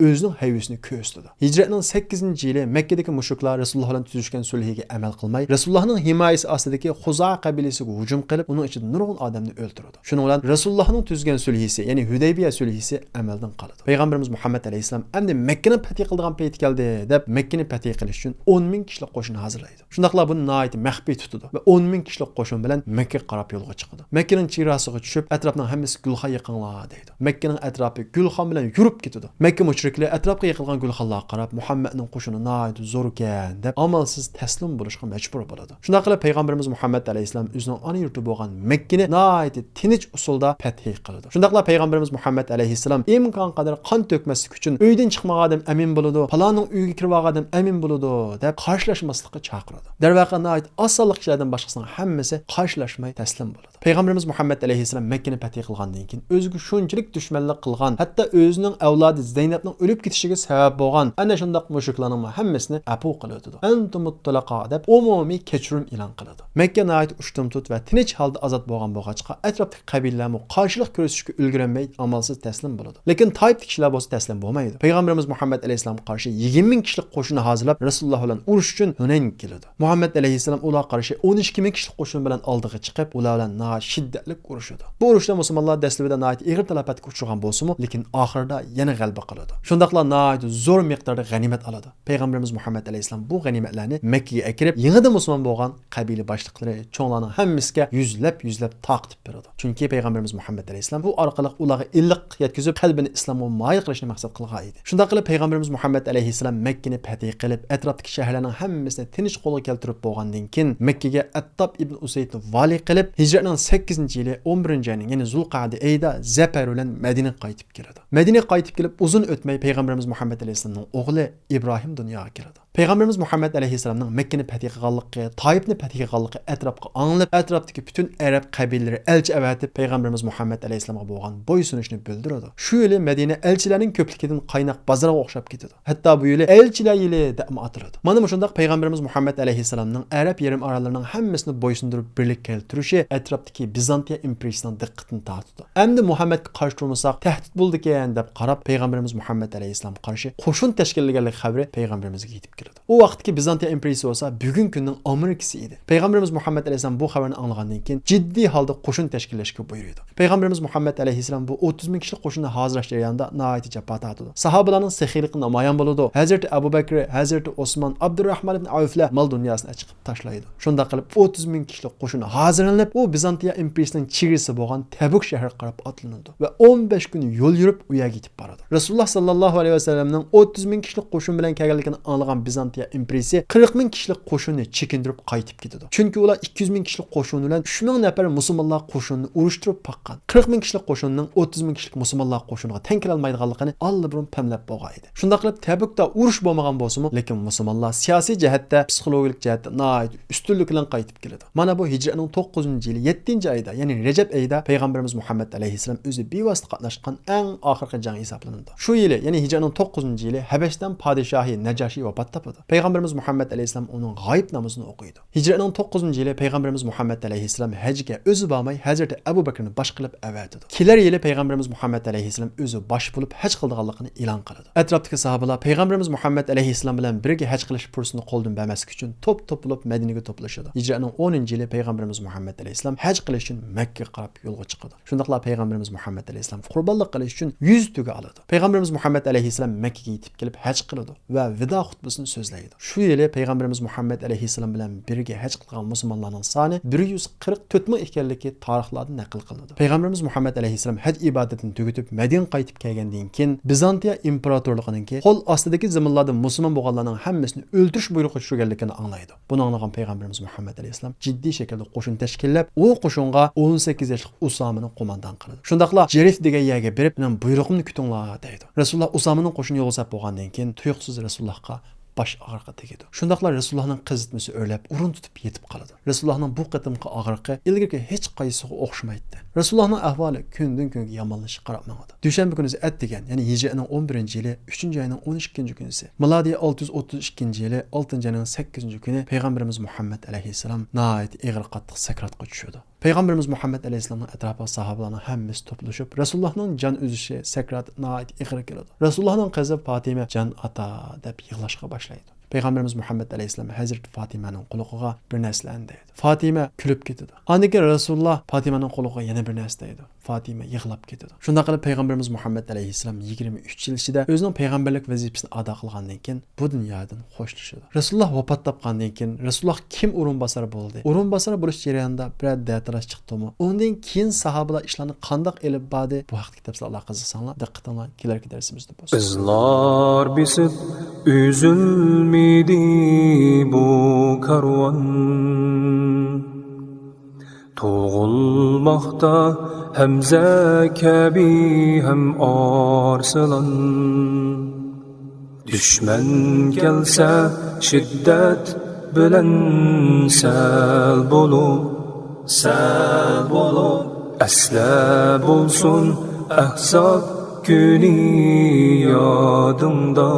ئۆزىنىڭ ھەيۋىسىنى كۆرسىتىدۇ. ھىجرەتنىڭ سەككىزىنچى يىلى مەككىدىكى مۇشرىكلار رەسۇلۇللا بىلەن تۈزۈشكەن سۈلھىگە ئەمەل قىلماي، رەسۇلۇللانىڭ ھىمايىسى ئاستىدىكى خۇزائە قەبىلىسىگە ھۇجۇم قىلىپ، ئۇنىڭ ئىچىدە نۇرغۇن ئادەمنى ئۆلتۈرىدۇ. شۇنىڭ بىلەن رەسۇلۇللانىڭ تۈزگەن سۈلھىسى، يەنى ھۈدەيبىيە سۈلھىسى ئەمەلدىن قالىدۇ. پەيغەمبىرىمىز مۇھەممەد ئەلەيھىسسالام ئەمدى مەككىنى پەتھى قىلىدىغان پەيتى كەلدى دەپ، مەككىنى پەتھى قىلىش ئۈچۈن ئون مىڭ كىشىلىك قوشۇن ھازىرلايدۇ. شۇنداقلا بۇنى ناھايىتى مەخپىي تۇتىدۇ ۋە ئون مىڭ كىشىلىك قوشۇن بىلەن مەككىگە قاراپ يولغا چىقىدۇ. مەككىنىڭ چېگراسىغا چۈشۈپ، ئەتراپنىڭ ھەممىسىگە گۈلخان يېقىڭلار دەيدۇ. مەككىنىڭ ئەتراپى گۈلخان بىلەن يورۇپ كېتىدۇ. مەككە مۇشرىكلىرى ئەتراپقا يېقىلغان گۈلخانلارغا قاراپ، مۇھەممەدنىڭ قوشۇنى ناھايىتى زوركەن دەپ، ئامالسىز تەسلىم بولۇشقا مەجبۇر بولىدۇ. شۇنداق قىلىپ، پەيغەمبىرىمىز مۇھەممەد ئەلەيھىسسالام ئۆزىنىڭ ئانا يۇرتى بولغان مەككىنى ناھايىتى تىنچ ئۇسۇلدا پەتھى قىلىدۇ. شۇنداقلا پەيغەمبىرىمىز مۇھەممەد ئەلەيھىسسالام ئىمكان قەدەر قان تۆكمەسلىك ئۈچۈن، «ئۆيدىن چىقمىغان ئادەم ئەمىن بولىدۇ، پالانىڭ ئۆيىگە كىرىۋالغان ئادەم ئەمىن بولىدۇ» دەپ قارشىلاشماسلىققا چاقىرىدۇ. دەرۋەقە، ناھايىتى ئاز سانلىق كىشىلەردىن باشقىسىنىڭ ھەممىسى قارشىلاشماي تەسلىم بولىدۇ. پەيغەمبىرىمىز مۇھەممەد ئەلەيھىسسالام مەككىنى پەتھى قىلغاندىن كېيىن، ئۆزىگە شۇنچىلىك دۈشمەنلىك قىلغان، ھەتتا ئۆزىنىڭ ئەۋلادى زەينەپنىڭ ئۆلۈپ كېتىشىگە سەۋەب بولغان ئەنە شۇنداق مۇشرىكلارنىڭمۇ ھەممىسىنى ئەپۇ قىلىۋېتىدۇ. «ئەنتۇمۇت تۇلەقا» دەپ ئومۇمىي كەچۈرۈم ئېلان قىلىدۇ. مەككە ناھايىتى ئۇشتۇمتۇت ۋە تىنچ ھالدا ئازاد بولغان بولغاچقا، ئەتراپتىكى قەبىلىلەرمۇ قارشىلىق كۆرسىتىشكە ئۈلگۈرەلمەي، ئامالسىز تەسلىم بولىدۇ. لېكىن تائىپتىكى كىشىلەر بولسا تەسلىم بولمايدۇ. پەيغەمبىرىمىز مۇھەممەد ئەلەيھىسسالامغا قارشى يىگىرمە مىڭ كىشىلىك قوشۇن ھازىرلاپ، رەسۇلۇللا بىلەن ئۇرۇش ئۈچۈن ھۇنەينگە كېلىدۇ. مۇھەممەد ئەلەيھىسسالام ئۇلارغا قارشى ئون ئىككى مىڭ كىشىلىك قوشۇن بىلەن ئالدىغا چىقىپ، ئۇلار بىلەن ناھايىتى شىددەتلىك ئۇرۇشىدۇ. بۇ ئۇرۇشتا مۇسۇلمانلار دەسلىپىدە ناھايىتى ئېغىر تالاپەتكە ئۇچرىغان بولسىمۇ، لېكىن ئاخىرىدا يەنە غەلىبە قىلىدۇ. شۇنداقلا ناھايىتى زور مىقداردا غەنىيمەت ئالىدۇ. پەيغەمبىرىمىز مۇھەممەد ئەلەيھىسسالام بۇ غەنىيمەتلەرنى مەككىگە ئەكىرىپ، يېڭىدىن مۇسۇلمان بولغان قەبىلە باشلىقلىرى، چوڭلارنىڭ ھەممىسىگە يۈزلەپ، يۈزلەپ تارقىتىپ بېرىدۇ. چۈنكى پەيغەمبىرىمىز مۇھەممەد ئەلەيھىسسالام بۇ ئارقىلىق ئۇلارغا ئىللىق يەتكۈزۈپ، قەلبىنى ئىسلامغا مايىل قىلىشنى مەقسەت قىلغان ئىدى. شۇنداق قىلىپ، پەيغەمبىرىمىز مۇھەممەد ئەلەيھىسسالام مەككىنى پەتھى قىلىپ، ئەتراپتىكى شەھەرلەرنىڭ ھەممىسىنى تىنچ قولغا كەلتۈرۈپ بولغاندىن كېيىن، مەككىگە ئەتتاب ئىبن ئۇسەيدنى ۋالىي قىلىپ، ھىجرەتنىڭ سەككىزىنچى يىلى، ئون بىرىنچى ئاينىڭ، يەنى زۇلقەدە ئېيىدا زەپەر بىلەن مەدىنىگە قايتىپ كېلىدۇ. مەدىنىگە قايتىپ كېلىپ، ئۇزۇن ئۆتمەي پەيغەمبىرىمىز مۇھەممەد ئەلەيھىسسالامنىڭ ئوغلى ئىبراھىم دۇنياغا كېلىدۇ. پەيغەمبىرىمىز مۇھەممەد ئەلەيھىسسالامنىڭ مەككىنى پەتھى قىلغانلىقى، تائىپنى پەتھى قىلغانلىقى ئەتراپقا ئاڭلىنىپ، ئەتراپتىكى پۈتۈن ئەرەب قەبىلىلىرى ئەلچى ئەۋەتىپ، پەيغەمبىرىمىز مۇھەممەد ئەلەيھىسسالامغا بولغان بويسۇنۇشىنى بىلدۈرىدۇ. شۇ يىلى مەدىنە ئەلچىلەرنىڭ كۆپلۈكىدىن قايناق بازارغا ئوخشاپ كېتىدۇ. ھەتتا بۇ يىلى ئەلچىلەر يىلى دەپمۇ ئاتىلىدۇ. مانا مۇشۇنداق پەيغەمبىرىمىز مۇھەممەد ئەلەيھىسسالامنىڭ ئەرەب يېرىم ئاراللىرىنىڭ ھەممىسىنى بويسۇندۇرۇپ بىرلىككە كەلتۈرۈشى ئەتراپتىكى بىزانتىيە ئىمپېرىيىسىنىڭ دىققىتىنى تارتىدۇ. ئەمدى مۇھەممەدكە قارشى تۇرمىساق، تەھدىت بولىدىكەن، دەپ قاراپ، پەيغەمبىرىمىز مۇھەممەد ئەلەيھىسسالامغا قارشى قوشۇن تەشكىللىگەنلىك خەۋىرى پەيغەمبىرىمىزگە يېتىپ كېلىدۇ. ئۇ ۋاقىتتىكى بىزانتىيە ئىمپېرىيىسى بولسا بۈگۈنكى كۈننىڭ ئامېرىكىسى ئىدى. پەيغەمبىرىمىز مۇھەممەد ئەلەيھىسسالام بۇ خەۋەرنى ئاڭلىغاندىن كېيىن جىددىي ھالدا قوشۇن تەشكىللەشكە بۇيرۇيدۇ. پەيغەمبىرىمىز مۇھەممەد ئەلەيھىسسالام بۇ ئوتتۇز مىڭ كىشىلىك قوشۇننى ھازىرلاش جەريانىدا ناھايىتى جاپا تارتىدۇ. ساھابىلەرنىڭ سېخىيلىقى نامايان بولىدۇ. ھەزرىتى ئەبۇ بەكرى، ھەزرىتى ئوسمان، ئابدۇرراھمان ئىبن ئەۋفلەر مال دۇنياسىنى ئەچىقىپ تاشلايدۇ. شۇنداق قىلىپ، ئوتتۇز مىڭ كىشىلىك قوشۇن ھازىرلىنىپ، ئۇ بىزانتىيە ئىمپېرىيىسىنىڭ چېگرىسى بولغان تەبۇك شەھىرىگە قاراپ ئاتلىنىدۇ ۋە ئون بەش كۈن يول يۈرۈپ، ئۇ يەرگە يېتىپ بارىدۇ. رەسۇلۇللا ساللاللاھۇ ئەلەيھى ۋەسەللەمنىڭ ئوتتۇز مىڭ كىشىلىك قوشۇن بىلەن كەلگەنلىكىنى ئاڭلىغان بىزانتىيە ئىمپېرىيىسى قىرىق مىڭ كىشىلىك قوشۇننى چېكىندۈرۈپ قايتىپ كېتىدۇ. چۈنكى ئۇلار ئىككى يۈز مىڭ كىشىلىك قوشۇن بىلەن ئۈچ مىڭ نەپەر مۇسۇلمانلار قوشۇنىنى ئۇرۇشتۇرۇپ باققان. قىرىق مىڭ كىشىلىك قوشۇننىڭ ئوتتۇز مىڭ كىشىلىك مۇسۇلمانلار قوشۇنىغا تەڭ كېلەلمەيدىغانلىقىنى ئاللىبۇرۇن پەملەپ بولغان ئىدى. شۇنداق قىلىپ، تەبۈكتە ئۇرۇش بولمىغان بولسىمۇ، لېكىن مۇسۇلمانلار سىياسىي جەھەتتە، پسىخولوگىيىلىك جەھەتتە ناھايىتى ئۈستۈنلۈك بىلەن قايتىپ كېلىدۇ. مانا بۇ ھىجرەتنىڭ توققۇزىنچى يىلى، يەتتىنچى ئايدا، يەنى رەجەب ئېيىدا پەيغەمبىرىمىز مۇھەممەد ئەلەيھىسسالام ئۆزى بىۋاسىتە قاتناشقان ئەڭ ئاخىرقى جەڭ ھېسابلىنىدۇ. شۇ يىلى، يەنى ھىجرەتنىڭ توققۇزىنچى يىلى ھەبەشىستان پادىشاھى نەجاشى ۋاپات تاپىدۇ. پەيغەمبىرىمىز مۇھەممەد ئەلەيھىسسالام ئۇنىڭ غايىب نامىزىنى ئوقۇيدۇ. ھىجرەتنىڭ توققۇزىنچى يىلى پەيغەمبىرىمىز مۇھەممەد ئەلەيھىسسالام ھەجگە ئۆزى بارماي، ھەزرىتى ئەبۇ بەكرىنى باش قىلىپ ئەۋەتىدۇ. كېلەر يىلى پەيغەمبىرىمىز مۇھەممەد ئەلەيھىسسالام ئۆزى باش بولۇپ ھەج قىلىدىغانلىقىنى ئېلان قىلىدۇ. ئەتراپتىكى ساھابىلار پەيغەمبىرىمىز مۇھەممەد ئەلەيھىسسالام بىلەن بىرگە ھەج قىلىش پۇرسىتىنى قولدىن بەرمەسلىك ئۈچۈن توپ-توپ بولۇپ مەدىنىگە توپلىشىدۇ. ھىجرەتنىڭ ئونىنچى يىلى پەيغەمبىرىمىز مۇھەممەد ئەلەيھىسسالام ھەج قىلىش ئۈچۈن مەككىگە قاراپ يولغا چىقىدۇ. شۇنداقلا پەيغەمبىرىمىز مۇھەممەد ئەلەيھىسسالام قۇربانلىق قىلىش ئۈچۈن يۈز تۆگە ئالىدۇ. پەيغەمبىرىمىز مۇھەممەد ئەلەيھىسسالام مەككىگە يېتىپ كېلىپ ھەج قىلىدۇ ۋە ۋىدا خۇتبىسىنى سۆزلەيدۇ. شۇ يىلى پەيغەمبىرىمىز مۇھەممەد ئەلەيھىسسالام بىلەن بىرگە ھەج قىلغان مۇسۇلمانلارنىڭ سانى بىر يۈز قىرىق تۆت مىڭ ئىكەنلىكى تارىخلاردا نەقىل قىلىنىدۇ. پەيغەمبىرىمىز مۇھەممەد ئەلەيھىسسالام ھەج ئىبادىتىنى تۈگىتىپ، مەدىنىگە قايتىپ كەلگەندىن كېيىن، بىزانتىيە ئىمپېراتورلۇقىنىڭكى قول ئاستىدىكى زېمىنلاردا مۇسۇلمان بولغانلارنىڭ ھەممىسىنى ئۆلتۈرۈش بۇيرۇقى چۈشۈرگەنلىكىنى ئاڭلايدۇ. بۇنى ئاڭلىغان پەيغەمبىرىمىز مۇھەممەد ئەلەيھىسسالام جىددىي شەكىلدە قوشۇن تەشكىللەپ، ئۇ قوشۇنغا ئون سەككىز ياشلىق ئۇسامىنى قوماندان قىلىدۇ. شۇنداقلا جېرىف دېگەن يەرگە بېرىپ، مېنىڭ بۇيرۇقۇمنى كۈتۈڭلار، دەيدۇ. رەسۇلۇللا ئۇسامىنىڭ قوشۇنى يولغا سەپ بولغاندىن كېيىن، تۇيۇقسىز رەسۇلۇللاغا باش ئاغرىقى تېگىدۇ. شۇنداقلا رەسۇلۇللانىڭ قىزىتمىسى ئۆرلەپ، ئورۇن تۇتۇپ يېتىپ قالىدۇ. رەسۇلۇللانىڭ بۇ قېتىمقى ئاغرىقى ئىلگىرىكى ھېچقايسىسىغا ئوخشىمايتتى. رەسۇلۇللانىڭ ئەھۋالى كۈندىن-كۈنگە يامانلىشىشقا قاراپ ماڭىدۇ. دۈشەنبە كۈنىسى ئەتىگەن، يەنى ھىجرىيەنىڭ ئون بىرىنچى يىلى، ئۈچىنچى ئاينىڭ ئون ئىككىنچى كۈنىسى، مىلادىي ئالتە يۈز ئوتتۇز ئىككىنچى يىلى، ئالتىنچى ئاينىڭ سەككىزىنچى كۈنى پەيغەمبىرىمىز مۇھەممەد ئەلەيھىسسالام ناھايىتى ئېغىر قاتتىق سەكراتقا چۈشىدۇ. پەيغەمبىرىمىز مۇھەممەد ئەلەيھىسسالامنىڭ ئەتراپىغا ساھابىلارنىڭ ھەممىسى توپلىشىپ، رەسۇلۇللانىڭ جان ئۈزۈشى، سەكراتى ناھايىتى ئېغىر كېلىدۇ. رەسۇلۇللانىڭ قىزى پاتىمە «جان ئاتا» دەپ يىغلاشقا باشلايدۇ. پەيغەمبىرىمىز مۇھەممەد ئەلەيھىسسالام ھەزرىتى پاتىمەنىڭ قۇلىقىغا بىر نەرسىلەرنى دەيدۇ. پاتىمە كۈلۈپ كېتىدۇ. ئاندىن كېيىن رەسۇلۇللا پاتىمەنىڭ قۇلىقىغا يەنە بىر نەرسە دەيدۇ. پاتىمە يىغلاپ كېتىدۇ. شۇنداق قىلىپ پەيغەمبىرىمىز مۇھەممەد ئەلەيھىسسالام يىگىرمە ئۈچ يىل ئىچىدە ئۆزىنىڭ پەيغەمبەرلىك ۋەزىپىسىنى ئادا قىلغاندىن كېيىن بۇ دۇنيادىن خوشلىشىدۇ. رەسۇلۇللا ۋاپات تاپقاندىن كېيىن رەسۇلۇللاغا كىم ئورۇنباسار بولدى؟ ئورۇنباسار بولۇش جەريانىدا بىرەر دەتالاش چىقتىمۇ؟ ئۇنىڭدىن كېيىن ساھابىلار ئىشلارنى قانداق ئېلىپ باردى؟ بۇ ھەقتىكى تەپسىلاتلارغا قىزىقساڭلار، دىققىتىڭلار كېلەركى دەرسىمىزدە بولسۇن. ئىزلار بېسىپ ئۈزۈلمىدى بۇ كارۋان. تۇغۇلماقتا ھەمزە كەبى ھەم ئارسلان. دۈشمەن كەلسە شىددەت بىلەن سەل بولۇپ، سەل بولۇپ. ئەسلە بولسۇن ئەھزاب كۈنى يادىڭدا.